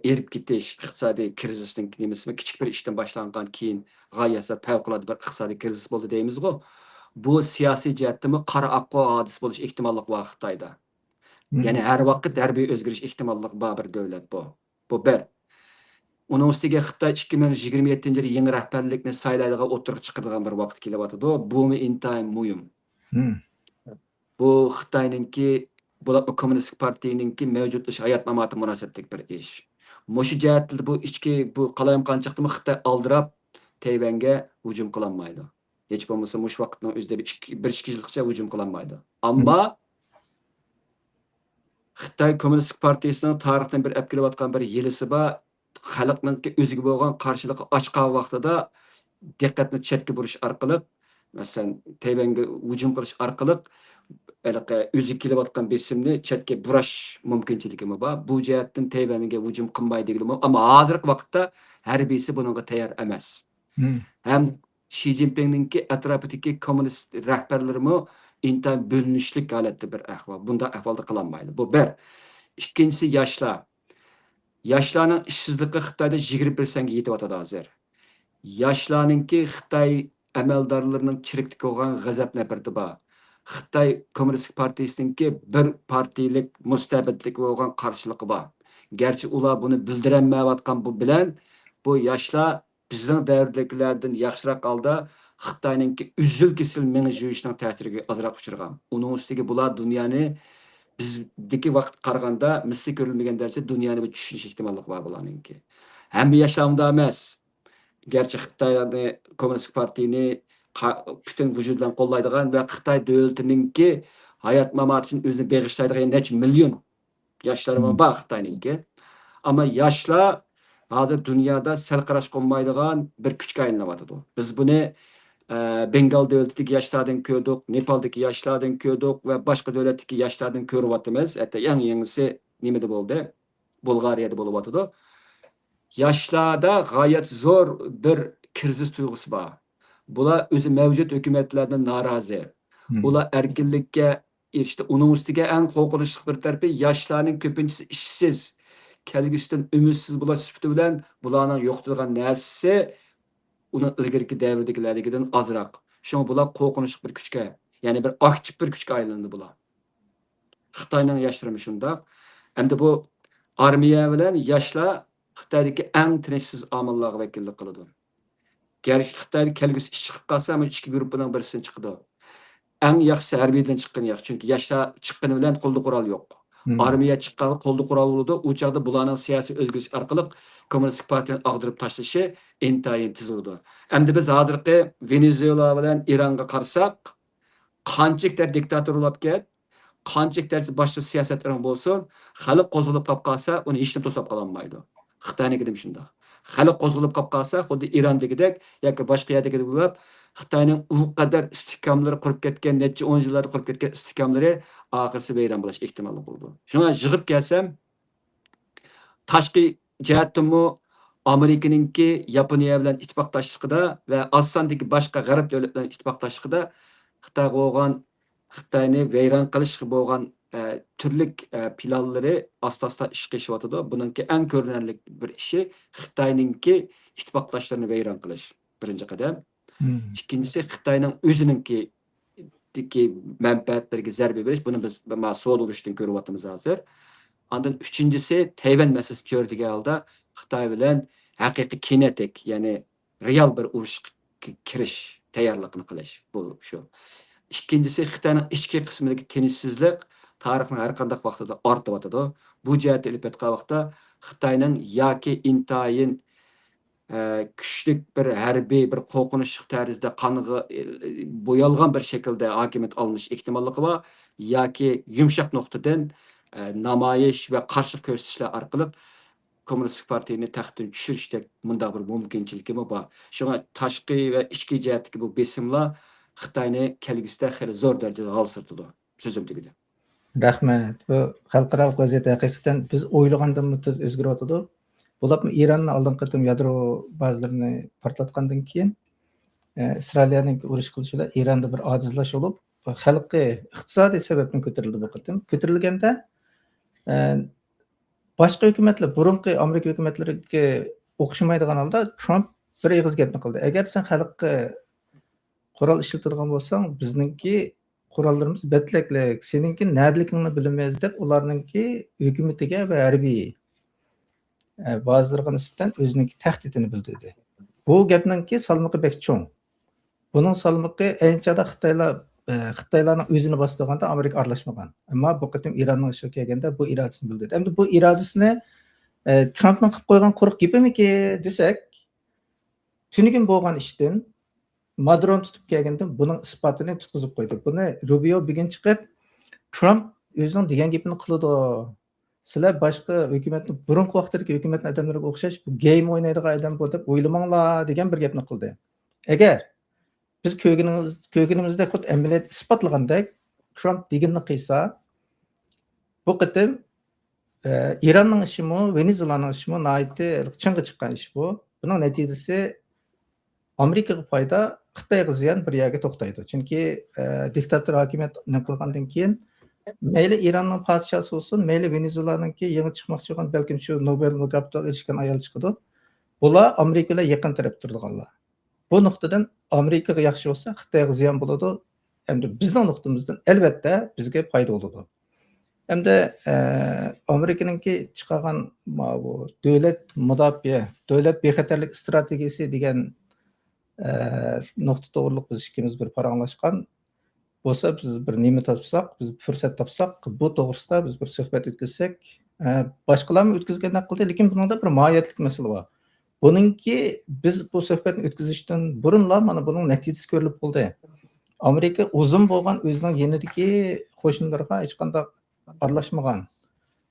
ئېرىپ كېتىش، ئىقتىسادىي كىرىزىسنىڭ نېمىسىمۇ كىچىك بىر ئىشتىن باشلانغان، كېيىن غايەت پەۋقۇلئاددە بىر ئىقتىسادىي كىرىزىس بولدى دەيمىزغۇ. بۇ سىياسىي جەھەتتىمۇ قارا ئاققۇ ھادىسە بولۇش ئېھتىماللىقى بار خىتايدا. يەنى ھەر ۋاقىت ھەربىي ئۆزگىرىش ئېھتىماللىقى بار بىر دۆلەت بۇ. بۇ بىر. ئۇنىڭ ئۈستىگە خىتاي ئىككى مىڭ يىگىرمە يەتتىنچى يىلى يېڭى رەھبەرلىكنى سايلايدىغان، ئوتتۇرىغا چىقىرىدىغان بىر ۋاقىت كېلىۋاتىدۇ. بۇمۇ ئىنتايىن مۇھىم. بۇ خىتاينىڭكى، بولۇپمۇ كوممۇنىستىك پارتىيىنىڭكى مەۋجۇتلىشى ھايات-ماماتىغا مۇناسىۋەتلىك بىر ئىش. مۇشۇ جەھەتتە بۇ ئىچكى، بۇ قالايمىقانچىلىقتىمۇ خىتاي ئالدىراپ تەيۋەنگە ھۇجۇم قىلالمايدۇ. ھېچ بولمىسا مۇشۇ ۋاقىتنىڭ ئۆزىدە بىر ئىككى، بىر ئىككى يىلغىچە ھۇجۇم قىلالمايدۇ. ئەمما خىتاي كوممۇنىستىك پارتىيىسىنىڭ تارىختىن بېرى ئەپ كېلىۋاتقان بىر ھىيلىسى بار. خەلقنىڭكى ئۆزىگە بولغان قارشىلىقى ئاچقان ۋاقتىدا دىققەتنى چەتكە بۇرۇش ئارقىلىق، مەسىلەن، تەيۋەنگە ھۇجۇم قىلىش ئارقىلىق، ھېلىقى ئۆزىگە كېلىۋاتقان بېسىمنى چەتكە بۇراش مۇمكىنچىلىكىمۇ بار. بۇ جەھەتتىن تەيۋەنگە ھۇجۇم قىلماي دېگىلىمۇ، ئەمما ھازىرقى ۋاقىتتا ھەربىيسى بۇنىڭغا تەييار ئەمەس. ھەم شى جىنپىڭنىڭكى ئەتراپىدىكى كوممۇنىست رەھبەرلىرىمۇ ئىنتايىن بۆلۈنۈشلۈك ھالەتتە بىر ئەھۋال. بۇنداق ئەھۋالدا قىلالمايدۇ. بۇ بىر. ئىككىنچىسى ياشلار. ياشلارنىڭ ئىشسىزلىقى خىتايدا يىگىرمە پىرسەنتكە يېتىۋاتىدۇ ھازىر. ياشلارنىڭكى خىتاي ئەمەلدارلىرىنىڭ چىرىكلىككە بولغان غەزەپ-نەپرىتى بار. خىتاي كوممۇنىستىك پارتىيىسىنىڭكى بىر پارتىيىلىك مۇستەبىتلىككە بولغان قارشىلىقى بار. گەرچە ئۇلار بۇنى بىلدۈرەلمەيۋاتقان بۇ بىلەن، بۇ ياشلار بىزنىڭ دەۋردىكىلەردىن ياخشىراق ھالدا خىتاينىڭكى ئۈزۈل-كېسىل مېڭە جۇيۇشىنىڭ تەسىرىگە ئازراق ئۇچرىغان. ئۇنىڭ ئۈستىگە بۇلار دۇنيانى بىزدىكى ۋاقىتقا قارىغاندا مىسلى كۆرۈلمىگەن دەرىجىدە دۇنيانى بىر چۈشىنىش ئېھتىماللىقى بار بۇلارنىڭكى. ھەممە ياشلار ئۇنداق ئەمەس. گەرچە خىتاينى، كوممۇنىستىك پارتىيىنى قا-، پۈتۈن ۋۇجۇدى بىلەن قوللايدىغان ۋە خىتاي دۆلىتىنىڭكى ھايات-ماماتى ئۈچۈن ئۆزىنى بېغىشلايدىغان نەچچە مىليون ياشلار مم. بار خىتاينىڭكى. ئەمما ياشلار ھازىر دۇنيادا سەل قاراشقا بولمايدىغان بىر كۈچكە ئايلىنىۋاتىدۇ. بىز بۇنى، ئە، بېنگال دۆلىتىدىكى ياشلاردىن كۆردۇق، نېپالدىكى ياشلاردىن كۆردۇق ۋە باشقا دۆلەتتىكى ياشلاردىن كۆرۈۋاتىمىز. ھەتتا ئەڭ يېڭىسى نېمىدە بولدى؟ بۇلغارىيەدە بولۇۋاتىدۇ. ياشلاردا غايەت زور بىر كىرىزىس تۇيغۇسى بار. بۇلار ئۆزى مەۋجۇت ھۆكۈمەتلەردىن نارازى. مم. ئۇلار ئەركىنلىككە ئېرىشتى. ئۇنىڭ ئۈستىگە ئەڭ قورقۇنچلۇق بىر تەرىپى، ياشلارنىڭ كۆپىنچىسى ئىشسىز. كەلگۈسىدىن ئۈمىدسىز بولۇش سۈپىتى بىلەن بۇلارنىڭ يوقىتىدىغان نەرسىسى ئۇنىڭ ئىلگىرىكى دەۋردىكىلەردىكىدىن ئازراق. شۇڭا بۇلار قورقۇنچلۇق بىر كۈچكە، يەنى بىر ئاكتىپ بىر كۈچكە ئايلىنىدۇ بۇلار. خىتاينىڭ ياشلىرىمۇ شۇنداق. ئەمدى بۇ ئارمىيە بىلەن ياشلار خىتايدىكى ئەڭ تىنچسىز ئامىللارغا ۋەكىللىك قىلىدۇ. گەرچە خىتايدا كەلگۈسى ئىش چىقىپ قالسا، ئەمما ئىككى گۇرۇپپىنىڭ بىرسىدىن چىقىدۇ. ئەڭ ياخشىسى ھەربىيدىن چىققىنى ياخشى، چۈنكى ياشلار چىققىنى بىلەن قولدا قورال يوق. مم. ئارمىيە چىققانغا قولدا قورال بولىدۇ، ئۇ چاغدا بۇلارنىڭ سىياسىي ئۆزگىرىش ئارقىلىق كوممۇنىستىك پارتىيەنى ئاغدۇرۇپ تاشلىشى ئىنتايىن تېز بولىدۇ. ئەمدى بىز ھازىرقى ۋېنېزۇېلا بىلەن ئىرانغا قارىساق، قانچىلىك دەرىجىدە دىكتاتور بولۇپ كەت، قانچىلىك دەرىجىدە باشقا سىياسەتلىرىڭ بولسۇن، خەلق قوزغىلىپ قاپ قالسا، ئۇنى ھېچنېمە توساپ قالالمايدۇ. خىتاينىڭكىدىمۇ شۇنداق. خەلق قوزغىلىپ قاپ قالسا، خۇددى ئىراندىكىدەك ياكى باشقا يەردىكىدەك بولۇپ، خىتاينىڭ ئۇ قەدەر ئىستىھكاملىرى قۇرۇپ كەتكەن، نەچچە ئون يىللاردا قۇرۇپ كەتكەن ئىستىھكاملىرى ئاخىرسى ۋەيران بولۇش ئېھتىماللىقى بولىدۇ. شۇڭا يىغىپ كەلسەم، تاشقى جەھەتتىنمۇ ئامېرىكىنىڭكى ياپونىيە بىلەن ئىتتىپاقداشلىقىدا ۋە ئاز ساندىكى باشقا غەرب دۆلەت بىلەن ئىتتىپاقداشلىقىدا خىتايغا بولغان، خىتاينى ۋەيران قىلىشقا بولغان، ئە، تۈرلۈك، ئە، پىلانلىرى ئاستا-ئاستا ئىشقا ئېشىۋاتىدۇ. بۇنىڭكى ئەڭ كۆرۈنەرلىك بىر ئىشى خىتاينىڭكى ئىتتىپاقداشلىرىنى ۋەيران قىلىش، بىرىنچى قەدەم. مم. ئىككىنچىسى، خىتاينىڭ ئۆزىنىڭكى دىكى مەنپەئەتلىرىگە زەربە بېرىش، بۇنى بىز مانا سودا ئۇرۇشىدىن كۆرۈۋاتىمىز ھازىر. ئاندىن ئۈچىنچىسى، تەيۋەن مەسىلىسى چۆرىدىگەن ھالدا خىتاي بىلەن ھەقىقىي كىنېتىك، يەنى رېئال بىر ئۇرۇشقا كىرىش تەييارلىقىنى قىلىش، بۇ شۇ. ئىككىنچىسى، خىتاينىڭ ئىچكى قىسمىدىكى تىنچسىزلىق تارىخنىڭ ھەر قانداق ۋاقتىدا ئارتىۋاتىدۇ. بۇ جەھەتتە ئېلىپ ئېيتقان ۋاقىتتا خىتاينىڭ ياكى ئىنتايىن ئە، كۈچلۈك بىر ھەربىي، بىر قورقۇنچلۇق تەرزدە قانغا، ئە، بويالغان بىر شەكىلدە ھاكىمىيەت ئالمىشىش ئېھتىماللىقى بار ياكى يۇمشاق نۇقتىدىن، ئە، نامايىش ۋە قارشى كۆرسىتىشلەر ئارقىلىق كوممۇنىستىك پارتىيىنى تەختتىن چۈشۈرۈشتەك مۇنداق بىر مۇمكىنچىلىكىمۇ بار. شۇڭا تاشقى ۋە ئىچكى جەھەتتىكى بۇ بېسىملار خىتاينى كەلگۈسىدە خېلى زور دەرىجىدە ھالسىرىتىدۇ. سۆزۈم تۈگىدى. رەھمەت. بۇ خەلقئارالىق ۋەزىيەت ھەقىقەتەن بىز ئويلىغاندىنمۇ تېز ئۆزگىرىۋاتىدۇ. بولۇپمۇ ئىراننىڭ ئالدىنقى قېتىم يادرو بازىلىرىنى پارتلاتقاندىن كېيىن، ئە، ئىسرائىلىيەنىڭ ئۇرۇش قىلىشى بىلەن ئىراندا بىر ئاجىزلاش بولۇپ، خەلقى ئىقتىسادىي سەۋەبتىن كۆتۈرۈلدى بۇ قېتىم. كۆتۈرۈلگەندە، ئە، باشقا ھۆكۈمەتلەر، بۇرۇنقى ئامېرىكا ھۆكۈمەتلىرىگە ئوخشىمايدىغان ھالدا ترامپ بىر ئېغىز گەپنى قىلدى. ئەگەر سەن خەلققە قورال ئىشلىتىدىغان بولساڭ، بىزنىڭكى قوراللىرىمىز بەتلەكلىك، سېنىڭكى نەدىلىكىڭنى بىلىمىز دەپ، ئۇلارنىڭكى ھۆكۈمىتىگە ۋە ھەربىي، ئە، بازىلىرىغا نىسبەتەن ئۆزىنىڭكى تەھدىتىنى بىلدۈردى. بۇ گەپنىڭكى سالمىقى بەك چوڭ. بۇنىڭ سالمىقى ئەينى چاغدا خىتايلار، ئە، خىتايلارنىڭ ئۆزىنى باستۇرغاندا ئامېرىكا ئارىلاشمىغان. ئەمما بۇ قېتىم ئىراننىڭ ئىشىغا كەلگەندە بۇ ئىرادىسىنى بىلدۈردى. ئەمدى بۇ ئىرادىسىنى، ئە، ترامپنىڭ قىلىپ قويغان قۇرۇق گېپىمىكى دېسەك، تۈنۈگۈن بولغان ئىشتىن مادرون تۇتۇپ كەلگەندىن بۇنىڭ ئىسپاتىنى تۇتقۇزۇپ قويدى. بۇنى روبىيو بۈگۈن چىقىپ، ترامپ ئۆزىنىڭ دېگەن گېپىنى قىلىدۇ. سىلەر باشقا ھۆكۈمەتنى، بۇرۇنقى ۋاقىتتىكى ھۆكۈمەتنىڭ ئادەملىرىگە ئوخشاش بۇ گېيم ئوينايدىغان ئادەم بۇ دەپ ئويلىماڭلار دېگەن بىر گەپنى قىلدى. ئەگەر بىز كۆرگىنىمىز-، كۆرگىنىمىزدەك خۇددى ئەمەلىيەتتە ئىسپاتلىغاندەك ترامپ دېگىنىنى قىلسا، بۇ قېتىم، ئە، ئىراننىڭ ئىشىمۇ، ۋېنېزۇېلانىڭ ئىشىمۇ ناھايىتى چىڭغا چىققان ئىش بۇ. بۇنىڭ نەتىجىسى ئامېرىكىغا پايدا، خىتايغا زىيان بىر يەرگە توختايدۇ. چۈنكى، ئە، دىكتاتور ھاكىمىيەت نېمە قىلغاندىن كېيىن، مەيلى ئىراننىڭ پادىشاسى بولسۇن، مەيلى ۋېنېزۇېلانىڭكى يېڭى چىقماقچى بولغان، بەلكىم شۇ نوبېل مۇكاپاتىغا ئېرىشكەن ئايال چىقىدۇ. بۇلار ئامېرىكا بىلەن يېقىن تەرەپتە تۇرىدىغانلار. بۇ نۇقتىدىن ئامېرىكىغا ياخشى بولسا، خىتايغا زىيان بولىدۇ. ئەمدى بىزنىڭ نۇقتىمىزدىن ئەلۋەتتە بىزگە پايدا بولىدۇ. ئەمدى، ئە، ئامېرىكىنىڭكى چىقارغان ماۋۇ دۆلەت مۇداپىئە، دۆلەت بىخەتەرلىك ئىستراتېگىيىسى دېگەن، ئە، نۇقتا توغرۇلۇق بىز ئىككىمىز بىر پاراڭلاشقان بولسا، بىز بىر نېمە تاپساق، بىز پۇرسەت تاپساق، بۇ توغرىسىدا بىز بىر سۆھبەت ئۆتكۈزسەك، ئە، باشقىلارمۇ ئۆتكۈزگەندەك قىلدى، لېكىن بۇنىڭدا بىر ماھىيەتلىك مەسىلە بار. بۇنىڭكى، بىز بۇ سۆھبەتنى ئۆتكۈزۈشتىن بۇرۇنلا مانا بۇنىڭ نەتىجىسى كۆرۈلۈپ بولدى. ئامېرىكا ئۇزۇن بولغان ئۆزىنىڭ يېنىدىكى قوشنىلىرىغا ھېچقانداق ئارىلاشمىغان.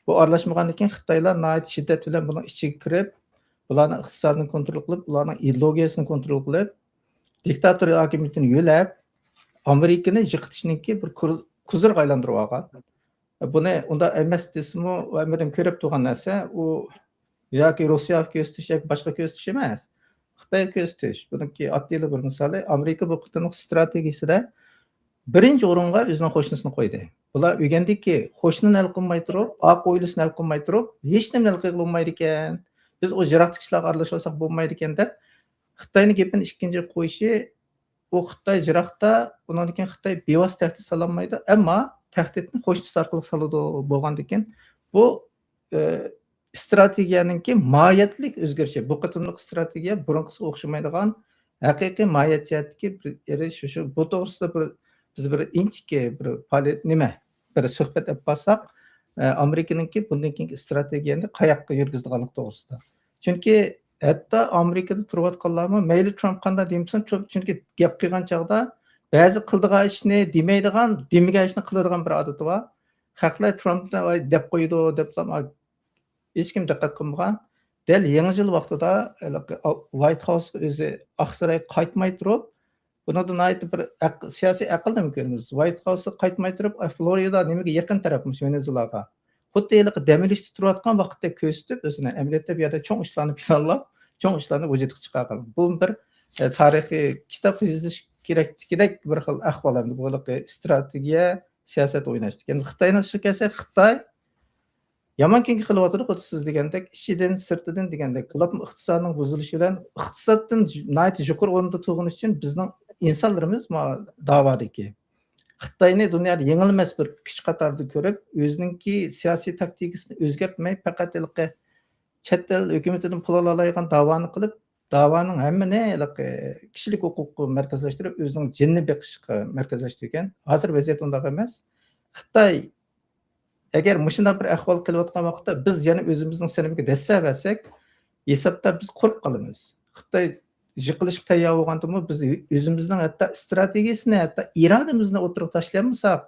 بۇ ئارىلاشمىغاندىن كېيىن خىتايلار ناھايىتى شىددەت بىلەن بۇنىڭ ئىچىگە كىرىپ، بۇلارنىڭ ئىقتىسادىنى كونترول قىلىپ، بۇلارنىڭ ئىدېئولوگىيەسىنى كونترول قىلىپ، دىكتاتور ھاكىمىيىتىنى يۆلەپ، ئامېرىكىنى يىقىتىشنىڭكى بىر كۇر-، كۇزۇرغا ئايلاندۇرۇپ ئالغان. بۇنى ئۇنداق ئەمەس دېسىمۇ، ھەممىدىن كۆرۈپ تۇرغان نەرسە، ئۇ ياكى روسىيەگە كۆرسىتىش ياكى باشقا كۆرسىتىش ئەمەس. خىتايغا كۆرسىتىش. بۇنىڭكى ئاددىيلا بىر مىسالى، ئامېرىكا بۇ قېتىملىق ستراتېگىيىسىدە بىرىنچى ئورۇنغا ئۆزىنىڭ قوشنىسىنى قويدى. بۇلار ئۆگەندىكى، قوشنىنى ھەل قىلماي تۇرۇپ، ئارقا ھويلىسىنى ھەل قىلماي تۇرۇپ، ھېچنېمىنى ھەل قىلغىلى بولمايدىكەن. بىز ئۇ يىراقتىكى ئىشلارغا ئارىلىشىۋالساق بولمايدىكەن دەپ، خىتاينىڭ گېپىنى ئىككىنچىگە قويۇشى، ئۇ خىتاي يىراقتا، ئۇنىڭدىن كېيىن خىتاي بىۋاسىتە تەھدىت سالالمايدۇ، ئەمما تەھدىتنى قوشنىسى ئارقىلىق سالىدۇ. بولغاندىن كېيىن بۇ، ئى، ئىستراتېگىيەنىڭكى ماھىيەتلىك ئۆزگىرىشى. بۇ قېتىملىق ئىستراتېگىيە بۇرۇنقىسىغا ئوخشىمايدىغان ھەقىقىي ماھىيەت جەھەتتىكى بىر ئېرىشىش. بۇ توغرىسىدا بىر، بىز بىر ئىنچىكە بىر پائالىيەت، نېمە، بىر سۆھبەت ئېلىپ بارساق، ئە، ئامېرىكىنىڭكى بۇندىن كېيىنكى ئىستراتېگىيەنى قاياققا يۈرگۈزىدىغانلىقى توغرىسىدا. چۈنكى ھەتتا ئامېرىكىدا تۇرۇۋاتقانلارمۇ مەيلى ترامپ قانداق دېمىسۇن، چۈ-، چۈنكى گەپ قىلغان چاغدا بەزى قىلىدىغان ئىشنى دېمەيدىغان، دېمىگەن ئىشنى قىلىدىغان بىر ئادىتى بار. خەقلەر ترامپنى، ۋاي، دەپ قويىدۇ دەپلا ھېچكىم دىققەت قىلمىغان. دەل يېڭى يىل ۋاقتىدا ھېلىقى ۋايت خاۋسقا ئۆزى، ئاقسارايغا قايتماي تۇرۇپ، بۇنىڭدا ناھايىتى بىر ئەق-، سىياسىي ئەقىلنى كۆرىمىز. ۋايت خاۋسقا قايتماي تۇرۇپ، ئاي، فلورىدا نېمىگە يېقىن تەرەپمىش، ۋېنېزۇېلاغا. خۇددى ھېلىقى دەم ئېلىشتا تۇرۇۋاتقان ۋاقىتتەك كۆرسىتىپ ئۆزىنى، ئەمەلىيەتتە بۇ يەردە چوڭ ئىشلارنى پىلانلاپ، چوڭ ئىشلارنى ۋۇجۇدقا چىقارغان. بۇ بىر، ئە، تارىخىي كىتاب يېزىش كېرەكلىكىدەك بىر خىل ئەھۋال ئەمدى بۇ ھېلىقى ئىستراتېگىيە، سىياسەت ئويناشتىكى. ئەمدى خىتاينىڭ ئىشىغا كەلسەك، خىتاي يامان كۈنگە قېلىۋاتىدۇ، خۇددى سىز دېگەندەك، ئىچىدىن، سىرتىدىن دېگەندەك. بولۇپمۇ ئىقتىسادنىڭ بۇزۇلۇشى بىلەن، ئىقتىسادتىن ناھايىتى يۇقىرى ئورۇندا تۇرغىنى ئۈچۈن بىزنىڭ ئىنسانلىرىمىز ما-، داۋادىكى. خىتاينى دۇنيادا يېڭىلمەس بىر كۈچ قاتارىدا كۆرۈپ، ئۆزىنىڭكى سىياسىي تاكتىكىسىنى ئۆزگەرتمەي، پەقەت ھېلىقى چەت ئەل ھۆكۈمىتىدىن پۇل ئالالايدىغان داۋانى قىلىپ، داۋانىڭ ھەممىنى ھېلىقى كىشىلىك ھوقۇققا مەركەزلەشتۈرۈپ، ئۆزىنىڭ جېنىنى بېقىشقا مەركەزلەشتۈرگەن. ھازىر ۋەزىيەت ئۇنداق ئەمەس. خىتاي ئەگەر مۇشۇنداق بىر ئەھۋال قېلىۋاتقان ۋاقىتتا، بىز يەنە ئۆزىمىزنىڭ سىنىمىگە دەسسەۋەرسەك، ھېسابتا بىز قۇرۇپ قالىمىز. خىتاي يىقىلىشقا تەييار بولغاندىمۇ، بىز ئۆزىمىزنىڭ ھەتتا ئىستراتېگىيىسىنى، ھەتتا ئىرادىمىزنى ئوتتۇرىغا تاشلىيالمىساق،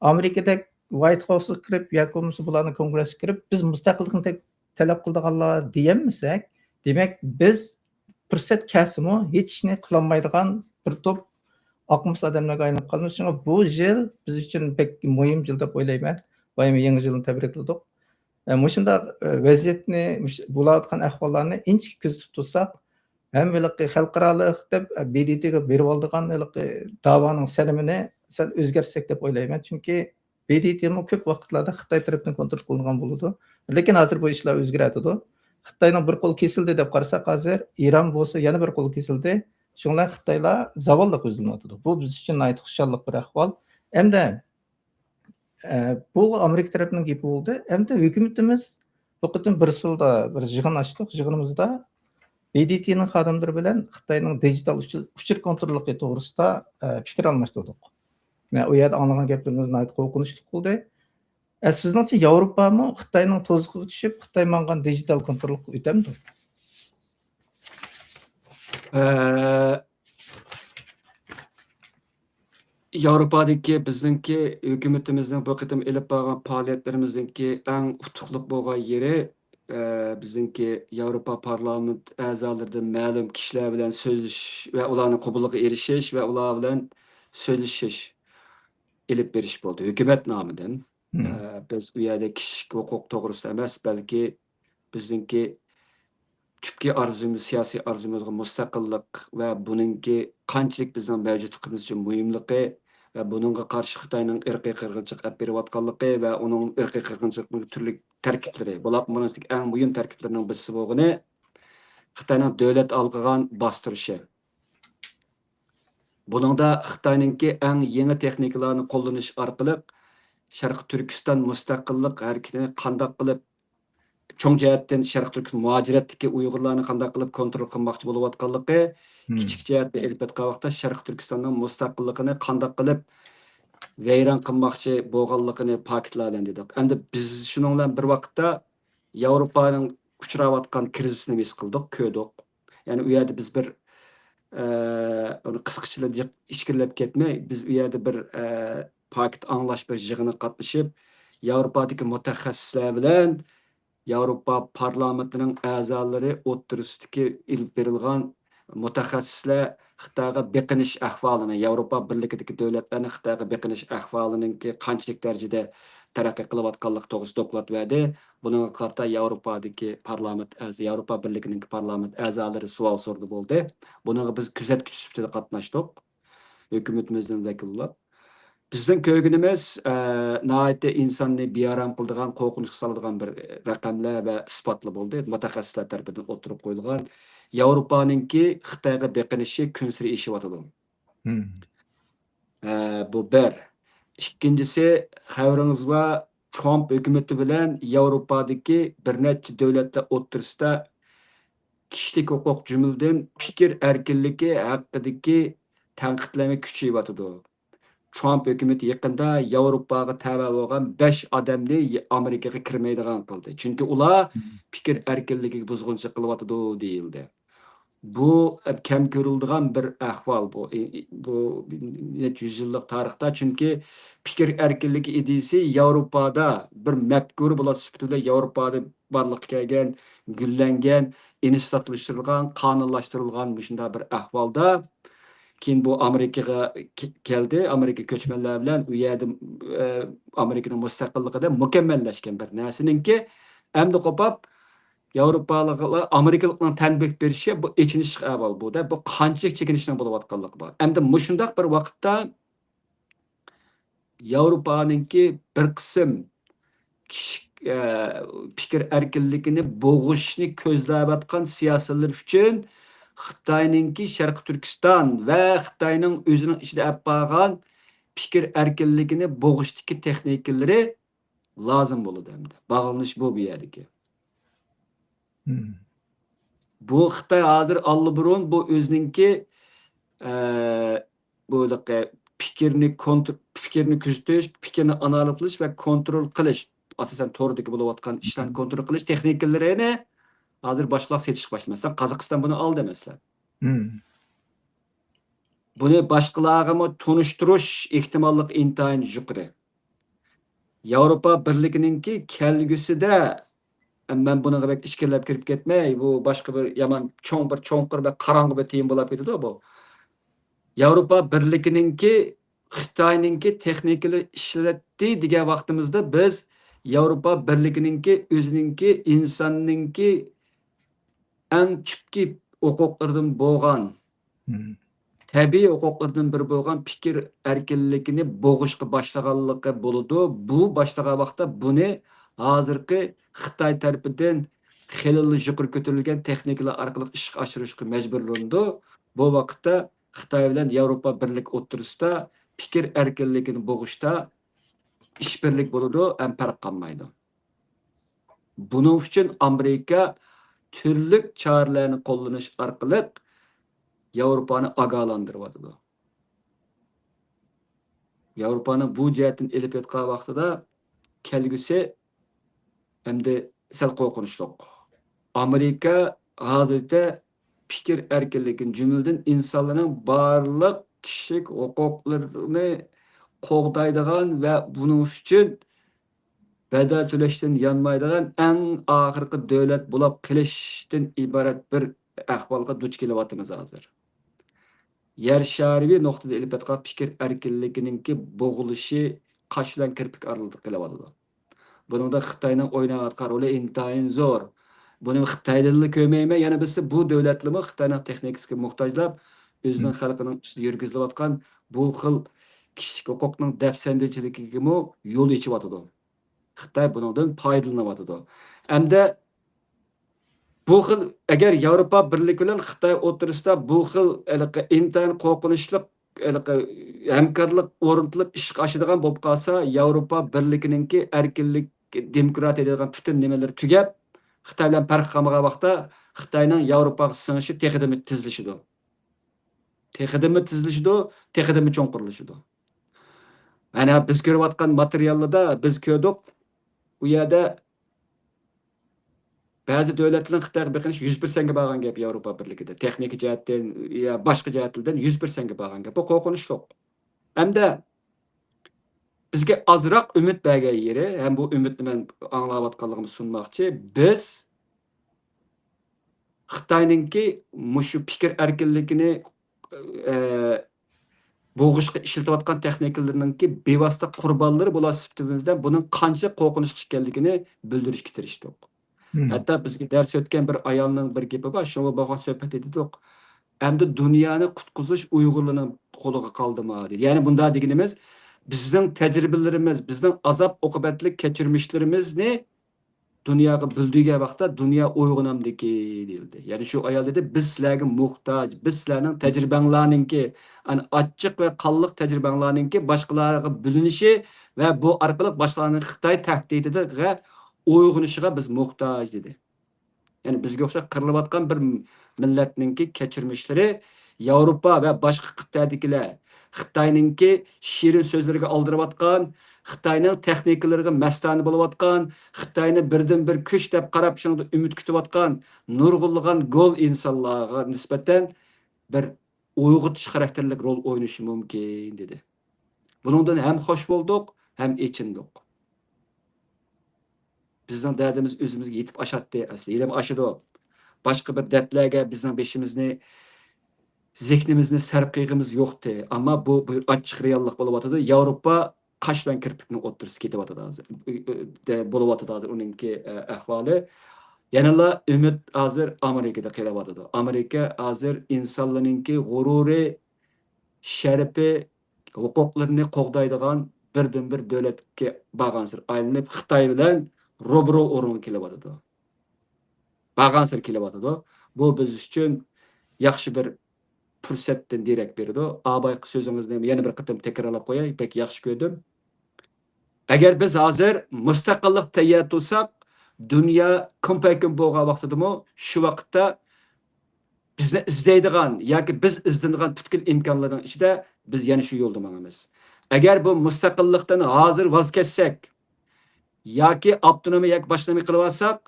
ئامېرىكىدەك ۋايت خاۋسقا كىرىپ ياكى بولمىسا بۇلارنىڭ كونگرېسسىگە كىرىپ، بىز مۇستەقىللىقنى تەك-، تەلەپ قىلىدىغانلار دېيەلمىسەك، دېمەك، بىز پۇرسەت كەلسىمۇ ھېچ ئىشنى قىلالمايدىغان بىر توپ ئاقمۇس ئادەملەرگە ئايلىنىپ قالىمىز. شۇڭا بۇ يىل بىز ئۈچۈن بەك مۇھىم يىل دەپ ئويلايمەن. بايام يېڭى يىلنى تەبرىكلىدۇق. ئە، مۇشۇنداق، ئە، ۋەزىيەتنى، مۇش-، بولۇۋاتقان ئەھۋاللارنى ئىنچىكە كۆزىتىپ تۇرساق، ھەم ھېلىقى خەلقئارالىق دەپ، ئە، ب د ت غا بېرىۋالىدىغان ھېلىقى داۋانىڭ سەنىمىنى سەل ئۆزگەرتسەك دەپ ئويلايمەن. چۈنكى ب د ت مۇ كۆپ ۋاقىتلاردا خىتاي تەرىپىدىن كونترول قىلىنغان بولىدۇ. لېكىن ھازىر بۇ ئىشلار ئۆزگىرىۋاتىدۇ. خىتاينىڭ بىر قولى كېسىلدى دەپ قارىساق، ھازىر ئىران بولسا يەنە بىر قولى كېسىلدى. شۇڭا خىتايلار زاۋاللىق يۈزلىنىۋاتىدۇ. بۇ بىز ئۈچۈن ناھايىتى خۇشاللىق بىر ئەھۋال. ئەمدى، ئە، بۇ ئامېرىكا تەرەپنىڭ گېپى بولدى. ئەمدى ھۆكۈمىتىمىز بۇ قېتىم بريۇسسېلدا بىر يىغىن ئاچتۇق. يىغىنىمىزدا ب د ت نىڭ خادىملىرى بىلەن خىتاينىڭ دىجىتال ئۇچۇر، ئۇچۇر كونتروللۇقى توغرىسىدا، ئە، پىكىر ئالماشتۇردۇق. مەن ئۇ يەردە ئاڭلىغان گەپلىرىمىز ناھايىتى قورقۇنچلۇق بولدى. ئە، سىزنىڭچە ياۋروپامۇ خىتاينىڭ توزۇقىغا چۈشۈپ، خىتاي ماڭغان دىجىتال كونتروللۇققا ئۆتەمدۇ؟ ئە، ياۋروپادىكى بىزنىڭكى ھۆكۈمىتىمىزنىڭ بۇ قېتىم ئېلىپ بارغان پائالىيەتلىرىمىزنىڭكى ئەڭ ئۇتۇقلۇق بولغان يېرى، ئە، بىزنىڭكى ياۋروپا پارلامېنت ئەزالىرىدىن مەلۇم كىشىلەر بىلەن سۆزلىشىش ۋە ئۇلارنىڭ قوبۇللۇقىغا ئېرىشىش ۋە ئۇلار بىلەن سۆزلىشىش ئېلىپ بېرىش بولدى، ھۆكۈمەت نامىدىن. مم. ئە، بىز ئۇ يەردە كىشىلىك ھوقۇق توغرىسىدا ئەمەس، بەلكى بىزنىڭكى تۈپكى ئارزۇيىمىز، سىياسىي ئارزۇيىمىزغا مۇستەقىللىق ۋە بۇنىڭكى قانچىلىك بىزنىڭ مەۋجۇتلۇقىمىز ئۈچۈن مۇھىملىقى ۋە بۇنىڭغا قارشى خىتاينىڭ ئىرقىي قىرغىنچىلىق ئېلىپ بېرىۋاتقانلىقى ۋە ئۇنىڭ ئىرقىي قىرغىنچىلىقنىڭ تۈرلۈك تەركىبلىرى، بولۇپمۇ بۇنىڭ ئىچىدىكى ئەڭ مۇھىم تەركىبلىرىنىڭ بىرسى بولغىنى خىتاينىڭ دۆلەت ھالقىغان باستۇرۇشى. بۇنىڭدا خىتاينىڭكى ئەڭ يېڭى تېخنىكىلارنى قوللىنىش ئارقىلىق شەرقىي تۈركىستان مۇستەقىللىق ھەرىكىتىنى قانداق قىلىپ، چوڭ جەھەتتىن شەرقىي تۈركىستان مۇھاجىرەتتىكى ئۇيغۇرلارنى قانداق قىلىپ كونترول قىلماقچى بولۇۋاتقانلىقى، مم. كىچىك جەھەتتە ئېلىپ ئېيتقان ۋاقىتتا شەرقىي تۈركىستاننىڭ مۇستەقىللىقىنى قانداق قىلىپ ۋەيران قىلماقچى بولغانلىقىنى پاكىتلاۋالدى دېدۇق. ئەمدى بىز شۇنىڭ بىلەن بىر ۋاقىتتا ياۋروپانىڭ ئۇچراۋاتقان كىرىزىسنى ھېس قىلدۇق، كۆردۇق. يەنى ئۇ يەردە بىز بىر، ئە، ئۇنى قىسقىچىلا جىق ئىچكىرىلەپ كەتمەي، بىز ئۇ يەردە بىر، ئە، پاكىت ئاڭلاش بىر يىغىنىغا قاتنىشىپ، ياۋروپادىكى مۇتەخەسسىسلەر بىلەن ياۋروپا پارلامېنتىنىڭ ئەزالىرى ئوتتۇرىسىدىكى ئېلىپ بېرىلغان مۇتەخەسسىسلەر خىتايغا بېقىنىش ئەھۋالىنى، ياۋروپا بىرلىكىدىكى دۆلەتلەرنىڭ خىتايغا بېقىنىش ئەھۋالىنىڭكى قانچىلىك دەرىجىدە تەرەققىي قىلىۋاتقانلىقى توغرىسىدا دوكلات بەردى. بۇنىڭغا قارىتا ياۋروپادىكى پارلامېنت ئەزا-، ياۋروپا بىرلىكىنىڭكى پارلامېنت ئەزالىرى سوئال سورىدى بولدى. بۇنىڭغا بىز كۆزەتكۈچى سۈپىتىدە قاتناشتۇق. ھۆكۈمىتىمىزدىن ۋەكىللەر. بىزنىڭ كۆرگىنىمىز، ئە، ناھايىتى ئىنساننى بىئارام قىلىدىغان، قورقۇنچقا سالىدىغان بىر رەقەملەر ۋە ئىسپاتلار بولدى. مۇتەخەسسىسلەر تەرىپىدىن ئوتتۇرىغا قويۇلغان ياۋروپانىڭكى خىتايغا بېقىنىشى كۈنسېرى ئېشىۋاتىدۇ. مم. ئە، بۇ بىر. ئىككىنچىسى، خەۋىرىڭىز بار، ترامپ ھۆكۈمىتى بىلەن ياۋروپادىكى بىر نەچچە دۆلەتلەر ئوتتۇرىسىدا كىشىلىك ھوقۇق، جۈملىدىن پىكىر ئەركىنلىكى ھەققىدىكى تەنقىدلەرمۇ كۈچىيىۋاتىدۇ. ترامپ ھۆكۈمىتى يېقىندا ياۋروپاغا تەۋە بولغان بەش ئادەمنى ئامېرىكىغا كىرمەيدىغان قىلدى. چۈنكى ئۇلار مم. پىكىر ئەركىنلىكىگە بۇزغۇنچىلىق قىلىۋاتىدۇ دېيىلدى. بۇ كەم كۆرۈلىدىغان بىر ئەھۋال بۇ. ئى، ئى، بۇ نەچچە يۈز يىللىق تارىختا، چۈنكى پىكىر ئەركىنلىكى ئىدىيىسى ياۋروپادا بىر مەپكۇرە بولۇش سۈپىتى بىلەن ياۋروپادا بارلىققا كەلگەن، گۈللەنگەن، ئىنستىتۇتلاشتۇرۇلغان، قانۇنلاشتۇرۇلغان مۇشۇنداق بىر ئەھۋالدا، كېيىن بۇ ئامېرىكىغا كە-، كەلدى. ئامېرىكا كۆچمەنلەر بىلەن ئۇ يەردە، ئە، ئامېرىكىنىڭ مۇستەقىللىقىدا مۇكەممەللەشكەن بىر نەرسىنىڭكى ئەمدى قوپاپ، ياۋروپالىقلار ئامېرىكىلىقنىڭ تەنبىھ بېرىشى بۇ ئېچىنىشلىق ئەھۋال بۇ-دە. بۇ قانچىلىك چېكىنىشنىڭ بولۇۋاتقانلىقى بار. ئەمدى مۇشۇنداق بىر ۋاقىتتا ياۋروپانىڭكى بىر قىسىم كىشى، ئە، پىكىر ئەركىنلىكىنى بوغۇشنى كۆزلەۋاتقان سىياسىيلەر ئۈچۈن خىتاينىڭكى شەرقىي تۈركىستان ۋە خىتاينىڭ ئۆزىنىڭ ئىچىدە ئەپ بارغان پىكىر ئەركىنلىكىنى بوغۇشتىكى تېخنىكىلىرى لازىم بولىدۇ ئەمدى. باغلىنىش بۇ، بۇ يەردىكى. مم. بۇ خىتاي ھازىر ئاللىبۇرۇن بۇ ئۆزىنىڭكى، ئە، بۇ پىكىرنى كونتر-، پىكىرنى كۆزىتىش، پىكىرنى ئانالىز قىلىش ۋە كونترول قىلىش، ئاساسەن توردىكى بولۇۋاتقان ئىشلارنى مم. كونترول قىلىش تېخنىكىلىرىنى ھازىر باشقىلار سېتىشقا باشلىدى. مەسىلەن، قازاقىستان بۇنى ئالدى، مەسىلەن. مم. بۇنى باشقىلارغىمۇ تونۇشتۇرۇش ئېھتىماللىقى ئىنتايىن يۇقىرى. ياۋروپا بىرلىكىنىڭكى كەلگۈسىدە، مەن بۇنىڭغا بەك ئىچكىرىلەپ كىرىپ كەتمەي، بۇ باشقا بىر يامان چوڭ بىر چوڭقۇر بىر قاراڭغۇ بىر تېما بولاپ كېتىدۇ بۇ. ياۋروپا بىرلىكىنىڭكى خىتاينىڭكى تېخنىكىلىرى ئىشلەتتى دېگەن ۋاقتىمىزدا، بىز ياۋروپا بىرلىكىنىڭكى ئۆزىنىڭكى ئىنساننىڭكى ئەڭ تۈپكى ھوقۇقلىرىدىن بولغان، مم. تەبىئىي ھوقۇقلىرىدىن بىرى بولغان پىكىر ئەركىنلىكىنى بوغۇشقا باشلىغانلىقى بولىدۇ. بۇ باشلىغان ۋاقىتتا بۇنى ھازىرقى خىتاي تەرىپىدىن خېلىلا يۇقىرى كۆتۈرۈلگەن تېخنىكىلار ئارقىلىق ئىشقا ئاشۇرۇشقا مەجبۇرلىنىدۇ. بۇ ۋاقىتتا خىتاي بىلەن ياۋروپا بىرلىكى ئوتتۇرىسىدا پىكىر ئەركىنلىكىنى بوغۇشتا ئىشبىرلىك بولىدۇ، ھەم پەرق قالمايدۇ. بۇنىڭ ئۈچۈن ئامېرىكا تۈرلۈك چارىلەرنى قوللىنىش ئارقىلىق ياۋروپانى ئاگاھلاندۇرۇۋاتىدۇ. ياۋروپانىڭ بۇ جەھەتتىن ئېلىپ ئېيتقان ۋاقتىدا كەلگۈسى ئەمدى سەل قورقۇنچلۇق. ئامېرىكا ھازىرچە پىكىر ئەركىنلىكىنى، جۈملىدىن ئىنسانلارنىڭ بارلىق كىشىلىك ھوقۇقلىرىنى قوغدايدىغان ۋە بۇنىڭ ئۈچۈن بەدەل تۆلەشتىن يانمايدىغان ئەڭ ئاخىرقى دۆلەت بولاپ قېلىشتىن ئىبارەت بىر ئەھۋالغا دۇچ كېلىۋاتىمىز ھازىر. يەر شارىۋى نۇقتىدا ئېلىپ ئېيتقان پىكىر ئەركىنلىكىنىڭكى بوغۇلۇشى قاش بىلەن كىرپىك ئارىلىقىدا قېلىۋاتىدۇ. بۇنىڭدا خىتاينىڭ ئويناۋاتقان رولى ئىنتايىن زور. بۇنى خىتايدىنلا كۆرمەيمەن، يەنە بىرسى بۇ دۆلەتلىرىمۇ خىتاينىڭ تېخنىكىسىگە موھتاجلاپ، ئۆزىنىڭ مم. خەلقىنىڭ ئۈستىدە يۈرگۈزۈلۈۋاتقان بۇ خىل كىشىلىك ھوقۇقنىڭ دەپسەندىچىلىكىگىمۇ يول ئېچىۋاتىدۇ. خىتاي بۇنىڭدىن پايدىلىنىۋاتىدۇ. ئەمدى بۇ خىل، ئەگەر ياۋروپا بىرلىكى بىلەن خىتاي ئوتتۇرىسىدا بۇ خىل ھېلىقى ئىنتايىن قورقۇنچلۇق ھېلىقى ھەمكارلىق ئورنىتىلىپ ئىشقا ئاشىدىغان بولۇپ قالسا، ياۋروپا بىرلىكىنىڭكى ئەركىنلىك، دېموكراتىيە دەيدىغان پۈتۈن نېمىلىرى تۈگەپ، خىتاي بىلەن پەرق قالمىغان ۋاقىتتا خىتاينىڭ ياۋروپاغا سىڭىشى تېخىدىمۇ تېزلىشىدۇ. تېخىدىمۇ تېزلىشىدۇ، تېخىدىمۇ چوڭقۇرلىشىدۇ. مانا بىز كۆرۈۋاتقان ماتېرىياللاردا بىز كۆردۇق، ئۇ يەردە بەزى دۆلەتلەرنىڭ خىتايغا بېقىنىشى يۈز پىرسەنتكە بارغان گەپ ياۋروپا بىرلىكىدە. تېخنىكا جەھەتتىن، يا باشقا جەھەتلەردىن يۈز پىرسەنتكە بارغان گەپ. بۇ قورقۇنچلۇق. ھەمدە بىزگە ئازراق ئۈمىد بەرگەن يېرى، ھەم بۇ ئۈمىدنى مەن ئاڭلاۋاتقانلىقىمنى سۇنماقچى، بىز خىتاينىڭكى مۇشۇ پىكىر ئەركىنلىكىنى، ئە، بوغۇشقا ئىشلىتىۋاتقان تېخنىكىلىرىنىڭكى بىۋاسىتە قۇربانلىرى بولۇش سۈپىتىمىزدە بۇنىڭ قانچە قورقۇنچلۇق ئىكەنلىكىنى بىلدۈرۈشكە تىرىشتۇق. ھەتتا بىزگە دەرس ئۆتكەن بىر ئايالنىڭ بىر گېپى بار، شۇنىڭغا بولغان سۆھبەتتە دېدۇق، «ئەمدى دۇنيانى قۇتقۇزۇش ئۇيغۇرلارنىڭ قولىغا قالدىمۇ؟» دېدى. يەنى بۇنداق دېگىنىمىز، بىزنىڭ تەجرىبىلىرىمىز، بىزنىڭ ئازاب-ئوقۇبەتلىك كەچۈرمىشلىرىمىزنى دۇنياغا بىلدۈرگەن ۋاقىتتا دۇنيا ئويغىنامدىكى دېيىلدى. يەنى شۇ ئايال دېدى، «بىز سىلەرگە موھتاج، بىز سىلەرنىڭ تەجرىبەڭلارنىڭكى، ئەنە ئاچچىق ۋە قانلىق تەجرىبەڭلارنىڭكى باشقىلارغا بىلىنىشى ۋە بۇ ئارقىلىق باشقىلارنىڭ خىتاي تەھدىتىگە ئويغىنىشىغا بىز موھتاج» دېدى. يەنى بىزگە ئوخشاش قىرىلىۋاتقان بىر مىللەتنىڭكى كەچۈرمىشلىرى ياۋروپا ۋە باشقا قىتئەدىكىلەر خىتاينىڭكى شېرىن سۆزلىرىگە ئالدىرىۋاتقان، خىتاينىڭ تېخنىكىلىرىغا مەستانە بولۇۋاتقان، خىتاينى بىردىنبىر كۈچ دەپ قاراپ، شۇنىڭدا ئۈمىد كۈتۈۋاتقان نۇرغۇنلىغان گول ئىنسانلارغا نىسبەتەن بىر ئويغىتىش خاراكتېرلىك رول ئوينىشى مۇمكىن، دېدى. بۇنىڭدىن ھەم خوش بولدۇق، ھەم ئېچىندۇق. بىزنىڭ دەردىمىز ئۆزىمىزگە يېتىپ ئاشاتتى، ئەسلى ھېلىمۇ ئاشىدۇ. باشقا بىر دەردلەرگە بىزنىڭ بېشىمىزنى، زېھنىمىزنى سەرپ قىلغىمىز يوقتى. ئەمما بۇ، بۇ ئاچچىق رېئاللىق بولۇۋاتىدۇ. ياۋروپا قاش بىلەن كىرپىكنىڭ ئوتتۇرىسى كېتىۋاتىدۇ ھازىر. ئە، ئە، بولۇۋاتىدۇ ھازىر ئۇنىڭكى، ئە، ئەھۋالى. يەنىلا ئۈمىد ھازىر ئامېرىكىدا قېلىۋاتىدۇ. ئامېرىكا ھازىر ئىنسانلارنىڭكى غۇرۇرى، شەرىپى، ھوقۇقلىرىنى قوغدايدىغان بىردىنبىر دۆلەتكە بارغانسېرى ئايلىنىپ، خىتاي بىلەن روبىرو ئورۇنغا كېلىۋاتىدۇ. بارغانسېرى كېلىۋاتىدۇ. بۇ بىز ئۈچۈن ياخشى بىر پۇرسەتتىن دېرەك بېرىدۇ. ئابايقى سۆزىڭىزنى يەنە بىر قېتىم تەكرارلاپ قوياي، بەك ياخشى كۆردۈم. ئەگەر بىز ھازىر مۇستەقىللىق تەييار تۇرساق، دۇنيا كۈمپەيكۈم بولغان ۋاقتىدىمۇ شۇ ۋاقىتتا بىزنى ئىزدەيدىغان ياكى بىز ئىزدىنىدىغان پۈتكۈل ئىمكانلارنىڭ ئىچىدە بىز يەنە شۇ يولدا ماڭىمىز. ئەگەر بۇ مۇستەقىللىقتىن ھازىر ۋاز كەچسەك ياكى ئاپتونومىيە ياكى باشقا نېمە قىلىۋالساق،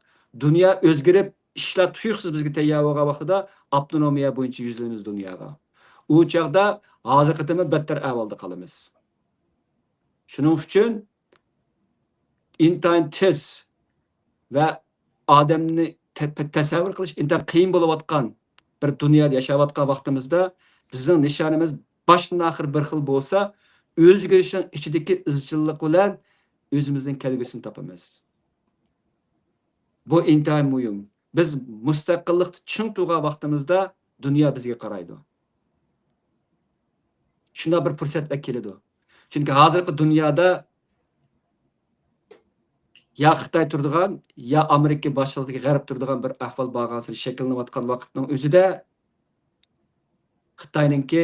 دۇنيا ئۆزگىرىپ، ئىشلار تۇيۇقسىز بىزگە تەييار بولغان ۋاقتىدا ئاپتونومىيە بويىچە يۈزلىنىمىز دۇنياغا. ئۇ چاغدا ھازىرقىدىنمۇ بەتتەر ئەھۋالدا قالىمىز. شۇنىڭ ئۈچۈن ئىنتايىن تېز ۋە ئادەمنى تە-، تە-، تەسەۋۋۇر قىلىش ئىنتايىن قىيىن بولۇۋاتقان بىر دۇنيادا ياشاۋاتقان ۋاقتىمىزدا، بىزنىڭ نىشانىمىز باشتىن ئاخىر بىر خىل بولسا، ئۆزگىرىشنىڭ ئىچىدىكى ئىزچىللىق بىلەن ئۆزىمىزنىڭ كەلگۈسىنى تاپىمىز. بۇ ئىنتايىن مۇھىم. بىز مۇستەقىللىقتا چىڭ تۇرغان ۋاقتىمىزدا دۇنيا بىزگە قارايدۇ. شۇنداق بىر پۇرسەتلەر كېلىدۇ. چۈنكى ھازىرقى دۇنيادا يا خىتاي تۇرىدىغان، يا ئامېرىكا باشچىلىقىدىكى غەرب تۇرىدىغان بىر ئەھۋال بارغانسېرى شەكىللىنىۋاتقان ۋاقىتنىڭ ئۆزىدە خىتاينىڭكى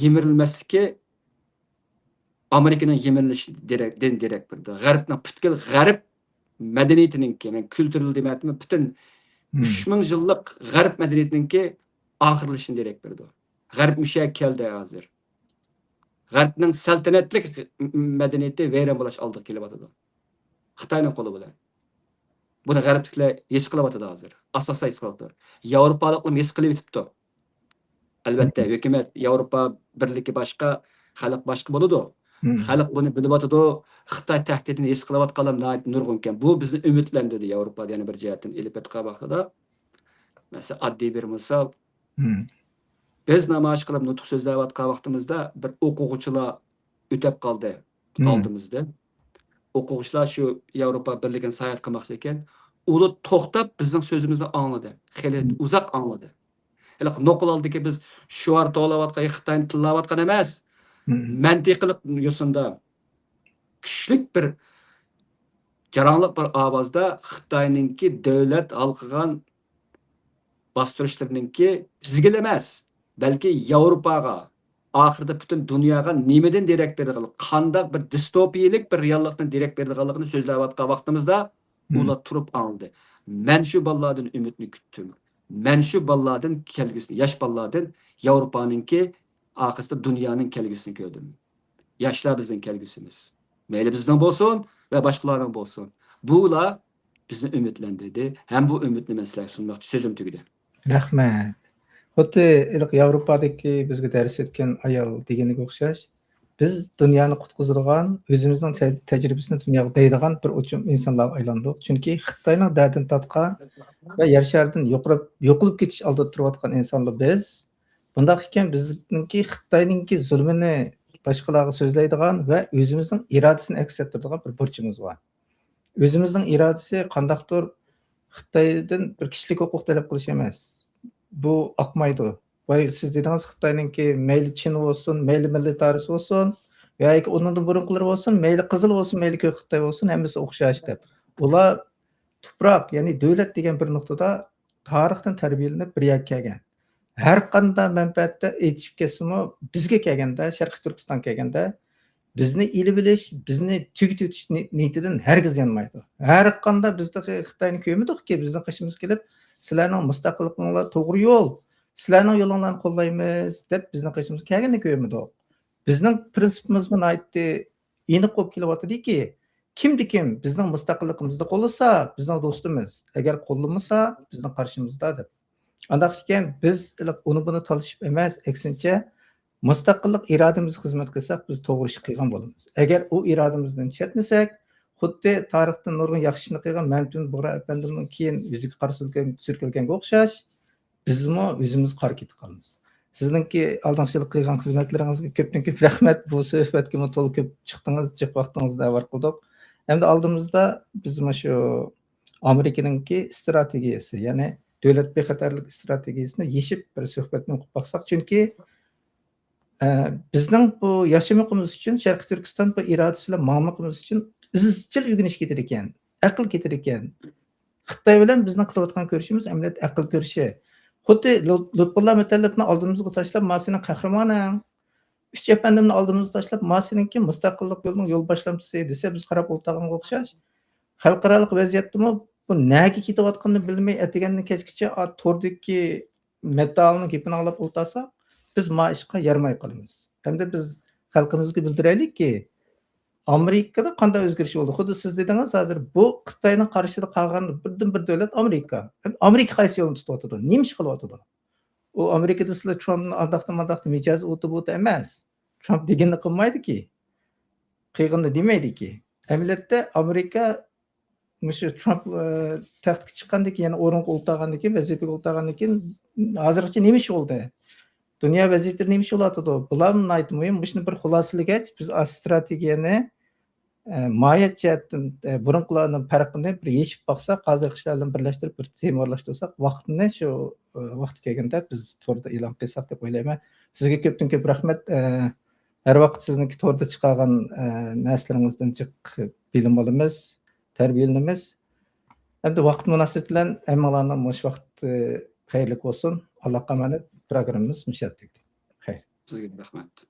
يىمىرىلمەسلىكى ئامېرىكىنىڭ يىمىرىلىشىدىن دېرەك، دىن دېرەك بېرىدۇ. غەربنىڭ پۈتكۈل غەرب مەدەنىيىتىنىڭكى، مەن كۈلتۈرىل دېمەيتتىم، پۈتۈن مم. ئۈچ مىڭ يىللىق غەرب مەدەنىيىتىنىڭكى ئاخىرلىشىشىدىن دېرەك بېرىدۇ. غەرب مۇشۇ يەرگە كەلدى ھازىر. غەربنىڭ سەلتەنەتلىك مەدەنىيىتى ۋەيران بولۇش ئالدىغا كېلىۋاتىدۇ. خىتاينىڭ قولى بىلەن. بۇنى غەربلىكلەر ھېس قىلىۋاتىدۇ ھازىر. ئاساستا ھېس قىلىۋاتىدۇ. ياۋروپالىقلارمۇ ھېس قىلىۋېتىپتۇ. ئەلۋەتتە، مم. ھۆكۈمەت، ياۋروپا بىرلىكى باشقا، خەلق باشقا بولىدۇ. مم. خەلق بۇنى بىلىۋاتىدۇ. خىتاي تەھدىتىنى ھېس قىلىۋاتقانلار ناھايىتى نۇرغۇنكەن. بۇ بىزنى ئۈمىدلەندۈردى، ياۋروپا يەنە بىر جەھەتتىن ئېلىپ ئېيتقان ۋاقتىدا. مەسىلەن، ئاددىي بىر مىسال. مم. بىز نامايىش قىلىپ نۇتۇق سۆزلەۋاتقان ۋاقتىمىزدا بىر ئوقۇغۇچىلار ئۆتەپ قالدى مم. ئالدىمىزدىن. ئوقۇغۇچىلار شۇ ياۋروپا بىرلىكىنى ساياھەت قىلماقچى ئىكەن. ئۇلار توختاپ بىزنىڭ سۆزىمىزنى ئاڭلىدى. خېلى مم. ئۇزاق ئاڭلىدى. ھېلىقى نوقۇل ھالدىكى بىز شوئار توۋلاۋاتقان، خىتاينى تىللاۋاتقان ئەمەس. مم. مەنتىقىلىق يوسۇندا كۈچلۈك بىر جاراڭلىق بىر ئاۋازدا خىتاينىڭكى دۆلەت ھالقىغان باستۇرۇشلىرىنىڭكى بىزگىلا ئەمەس، بەلكى ياۋروپاغا، ئاخىرىدا پۈتۈن دۇنياغا نېمىدىن دېرەك بېرىدىغانلىقى، قانداق بىر دىستوپىيىلىك بىر رېئاللىقتىن دېرەك بېرىدىغانلىقىنى سۆزلەۋاتقان ۋاقتىمىزدا مم. ئۇلار تۇرۇپ ئاڭلىدى. مەن شۇ بالىلاردىن ئۈمىدنى كۈتتۈم. مەن شۇ بالىلاردىن كەلگۈسىنى، ياش بالىلاردىن ياۋروپانىڭكى، ئاخىرسىدا دۇنيانىڭ كەلگۈسىنى كۆردۈم. ياشلار بىزنىڭ كەلگۈسىمىز. مەيلى بىزنىڭ بولسۇن ۋە باشقىلارنىڭ بولسۇن. بۇلار بىزنى ئۈمىدلەندۈردى. ھەم بۇ ئۈمىدنى مەن سىلەرگە سۇنماقچى. سۆزۈم تۈگىدى. رەھمەت. خۇددى ھېلىقى ياۋروپادىكى بىزگە دەرس ئۆتكەن ئايال دېگىنىگە ئوخشاش، بىز دۇنيانى قۇتقۇزىدىغان، ئۆزىمىزنىڭ تە- تەجرىبىسىنى دۇنياغا دەيدىغان بىر ئوچۇم ئىنسانلارغا ئايلاندۇق. چۈنكى خىتاينىڭ دەردىنى تارتقان ۋە يەر شارىدىن يوقىلىپ، يوقىلىپ كېتىش ئالدىدا تۇرۇۋاتقان ئىنسانلار بىز. بۇنداق ئىكەن، بىزنىڭكى خىتاينىڭكى زۇلمىنى باشقىلارغا سۆزلەيدىغان ۋە ئۆزىمىزنىڭ ئىرادىسىنى ئەكس ئەتتۈرىدىغان بىر بۇرچىمىز بار. ئۆزىمىزنىڭ ئىرادىسى قانداقتۇر خىتايدىن بىر كىشىلىك ھوقۇق تەلەپ قىلىش ئەمەس. بۇ ئاقمايدۇ. ۋاي، سىز دېدىڭىز، خىتاينىڭكى مەيلى چىن بولسۇن، مەيلى مىللىتارىس بولسۇن، ياكى ئۇنىڭدىن بۇرۇنقىلىرى بولسۇن، مەيلى قىزىل بولسۇن، مەيلى كۆك خىتاي بولسۇن، ھەممىسى ئوخشاش دەپ. ئۇلار تۇپراق، يەنى دۆلەت دېگەن بىر نۇقتىدا تارىختىن تەربىيەلىنىپ بىر يەرگە كەلگەن. ھەر قانداق مەنپەئەتتە ئېتىشىپ كەتسىمۇ، بىزگە كەلگەندە، شەرقىي تۈركىستانغا كەلگەندە، بىزنى ئېلىۋېلىش، بىزنى تۈگىتىۋېتىش نى- نىيىتىدىن ھەرگىز يانمايدۇ. ھەر قانداق بىزدە خى- خىتاينى كۆرمىدۇقكى، بىزنىڭ قېشىمىزغا كېلىپ، سىلەرنىڭ مۇستەقىللىقىڭلار توغرا يول، سىلەرنىڭ يولۇڭلارنى قوللايمىز دەپ بىزنىڭ قېشىمىزغا كەلگىنىنى كۆرمىدۇق. بىزنىڭ پرىنسىپىمىزمۇ ناھايىتى ئېنىق بولۇپ كېلىۋاتىدۇكى، كىمدە كىم بىزنىڭ مۇستەقىللىقىمىزنى قوللىسا، بىزنىڭ دوستىمىز، ئەگەر قوللىمىسا، بىزنىڭ قارشىمىزدا دەپ. ئانداق ئىكەن، بىز ئۇنى بۇنى تالىشىپ ئەمەس، ئەكسىنچە، مۇستەقىللىق ئىرادىمىزگە خىزمەت قىلساق، بىز توغرا ئىش قىلغان بولىمىز. ئەگەر ئۇ ئىرادىمىزدىن چەتنىسەك، خۇددى تارىختىن نۇرغۇن ياخشى ئىشنى قىلغان مەمتىمىن بۇغرا ئەپەندىمنىڭ كېيىن يۈزىگە قارا سۈركەلگەنگە ئوخشاش، بىزمۇ ئۆزىمىز قارا كېتىپ قالىمىز. سىزنىڭكى ئالدىنقى يىلى قىلغان خىزمەتلىرىڭىزگە كۆپتىن كۆپ رەھمەت. بۇ سۆھبەتكىمۇ تولا كۆپ چىقتىڭىز، جىق ۋاقتىڭىزنى ئاۋارە قىلدۇق. ئەمدى ئالدىمىزدا بىز مۇشۇ ئامېرىكىنىڭكى ئىستراتېگىيەسى، يەنى دۆلەت بىخەتەرلىك ئىستراتېگىيەسىنى يېشىپ بىر سۆھبەتنى ئوقۇپ باقساق، چۈنكى ئە، بىزنىڭ بۇ ياشىمىقىمىز ئۈچۈن، شەرقىي تۈركىستان بۇ ئىرادىسى بىلەن ماڭمىقىمىز ئۈچۈن ئىزچىل ئۆگىنىش كېتىدىكەن، ئەقىل كېتىدىكەن. خىتاي بىلەن بىزنىڭ قىلىۋاتقان كۈرىشىمىز ئەمەلىيەتتە ئەقىل كۈرىشى. خۇددى لۇت- لۇتپۇللا مۇتەللىپنى ئالدىمىزغا تاشلاپ، ما سېنىڭ قەھرىمانىڭ، ئۈچ ئەپەندىمنى ئالدىمىزغا تاشلاپ، ما سېنىڭكى مۇستەقىللىق يولىنىڭ يول باشلامچىسى دېسە، بىز قاراپ ئولتۇرغانغا ئوخشاش. خەلقئارالىق ۋەزىيەتتىمۇ بۇ نەگە كېتىۋاتقىنىنى بىلمەي، ئەتىگەندىن كەچكىچە، ئا، توردىكى مەددىئالنىڭ گېپىنى ئاڭلاپ ئولتۇرساق، بىز ما ئىشقا يارىماي قالىمىز. ئەمدى بىز خەلقىمىزگە بىلدۈرەيلىككى، ئامېرىكىدا قانداق ئۆزگىرىش بولدى؟ خۇددى سىز دېدىڭىز ھازىر، بۇ خىتاينىڭ قارشىسىدا قالغان بىردىنبىر دۆلەت ئامېرىكا. ئامېرىكا قايسى يولنى تۇتۇۋاتىدۇ؟ نېمە ئىش قىلىۋاتىدۇ؟ ئۇ ئامېرىكىدا سىلەر ترامپنى ئانداقتا مانداقتا مىجەزى ئۇتۇ بۇتۇ ئەمەس. ترامپ دېگىنىنى قىلمايدۇكى، قىلغىنىنى دېمەيدۇكى. ئەمەلىيەتتە ئامېرىكا مۇشۇ ترامپ، ئە، تەختكە چىققاندىن كېيىن، يەنى ئورۇنغا ئولتۇرغاندىن كېيىن، ۋەزىپىگە ئولتۇرغاندىن كېيىن، ھازىرغىچە نېمە ئىش بولدى؟ دۇنيا ۋەزىيىتى نېمە ئىش بولۇۋاتىدۇ؟ بۇلارمۇ ناھايىتى مۇھىم. مۇشۇنى بىر خۇلاسىلىگەچ، بىز ئا-، ئىستراتېگىيەنى، ئە، ماھىيەت جەھەتتىن، ئە، بۇرۇنقىلارنىڭ پەرقىنى بىر يېشىپ باقساق، ھازىرقى ئىشلار بىلەن بىرلەشتۈرۈپ، بىر تېمىلاشتۇرساق، ۋاقتىنى شۇ، ئە، ۋاقتى كەلگەندە بىز توردا ئېلان قىلساق دەپ ئويلايمەن. سىزگە كۆپتىن كۆپ رەھمەت. ئە، ھەر ۋاقىت سىزنىڭكى توردا چىقارغان، ئە، نەرسىلىرىڭىزدىن جىق بىلىم ئالىمىز، تەربىيەلىنىمىز. ئەمدى ۋاقىت مۇناسىۋىتى بىلەن ھەممىڭلارنىڭ مۇشۇ ۋاقتى خەيرلىك بولسۇن. ئاللاغا ئامانەت. پروگراممىمىز مۇشۇ يەردە تۈگىدى. خەير. سىزگە رەھمەت.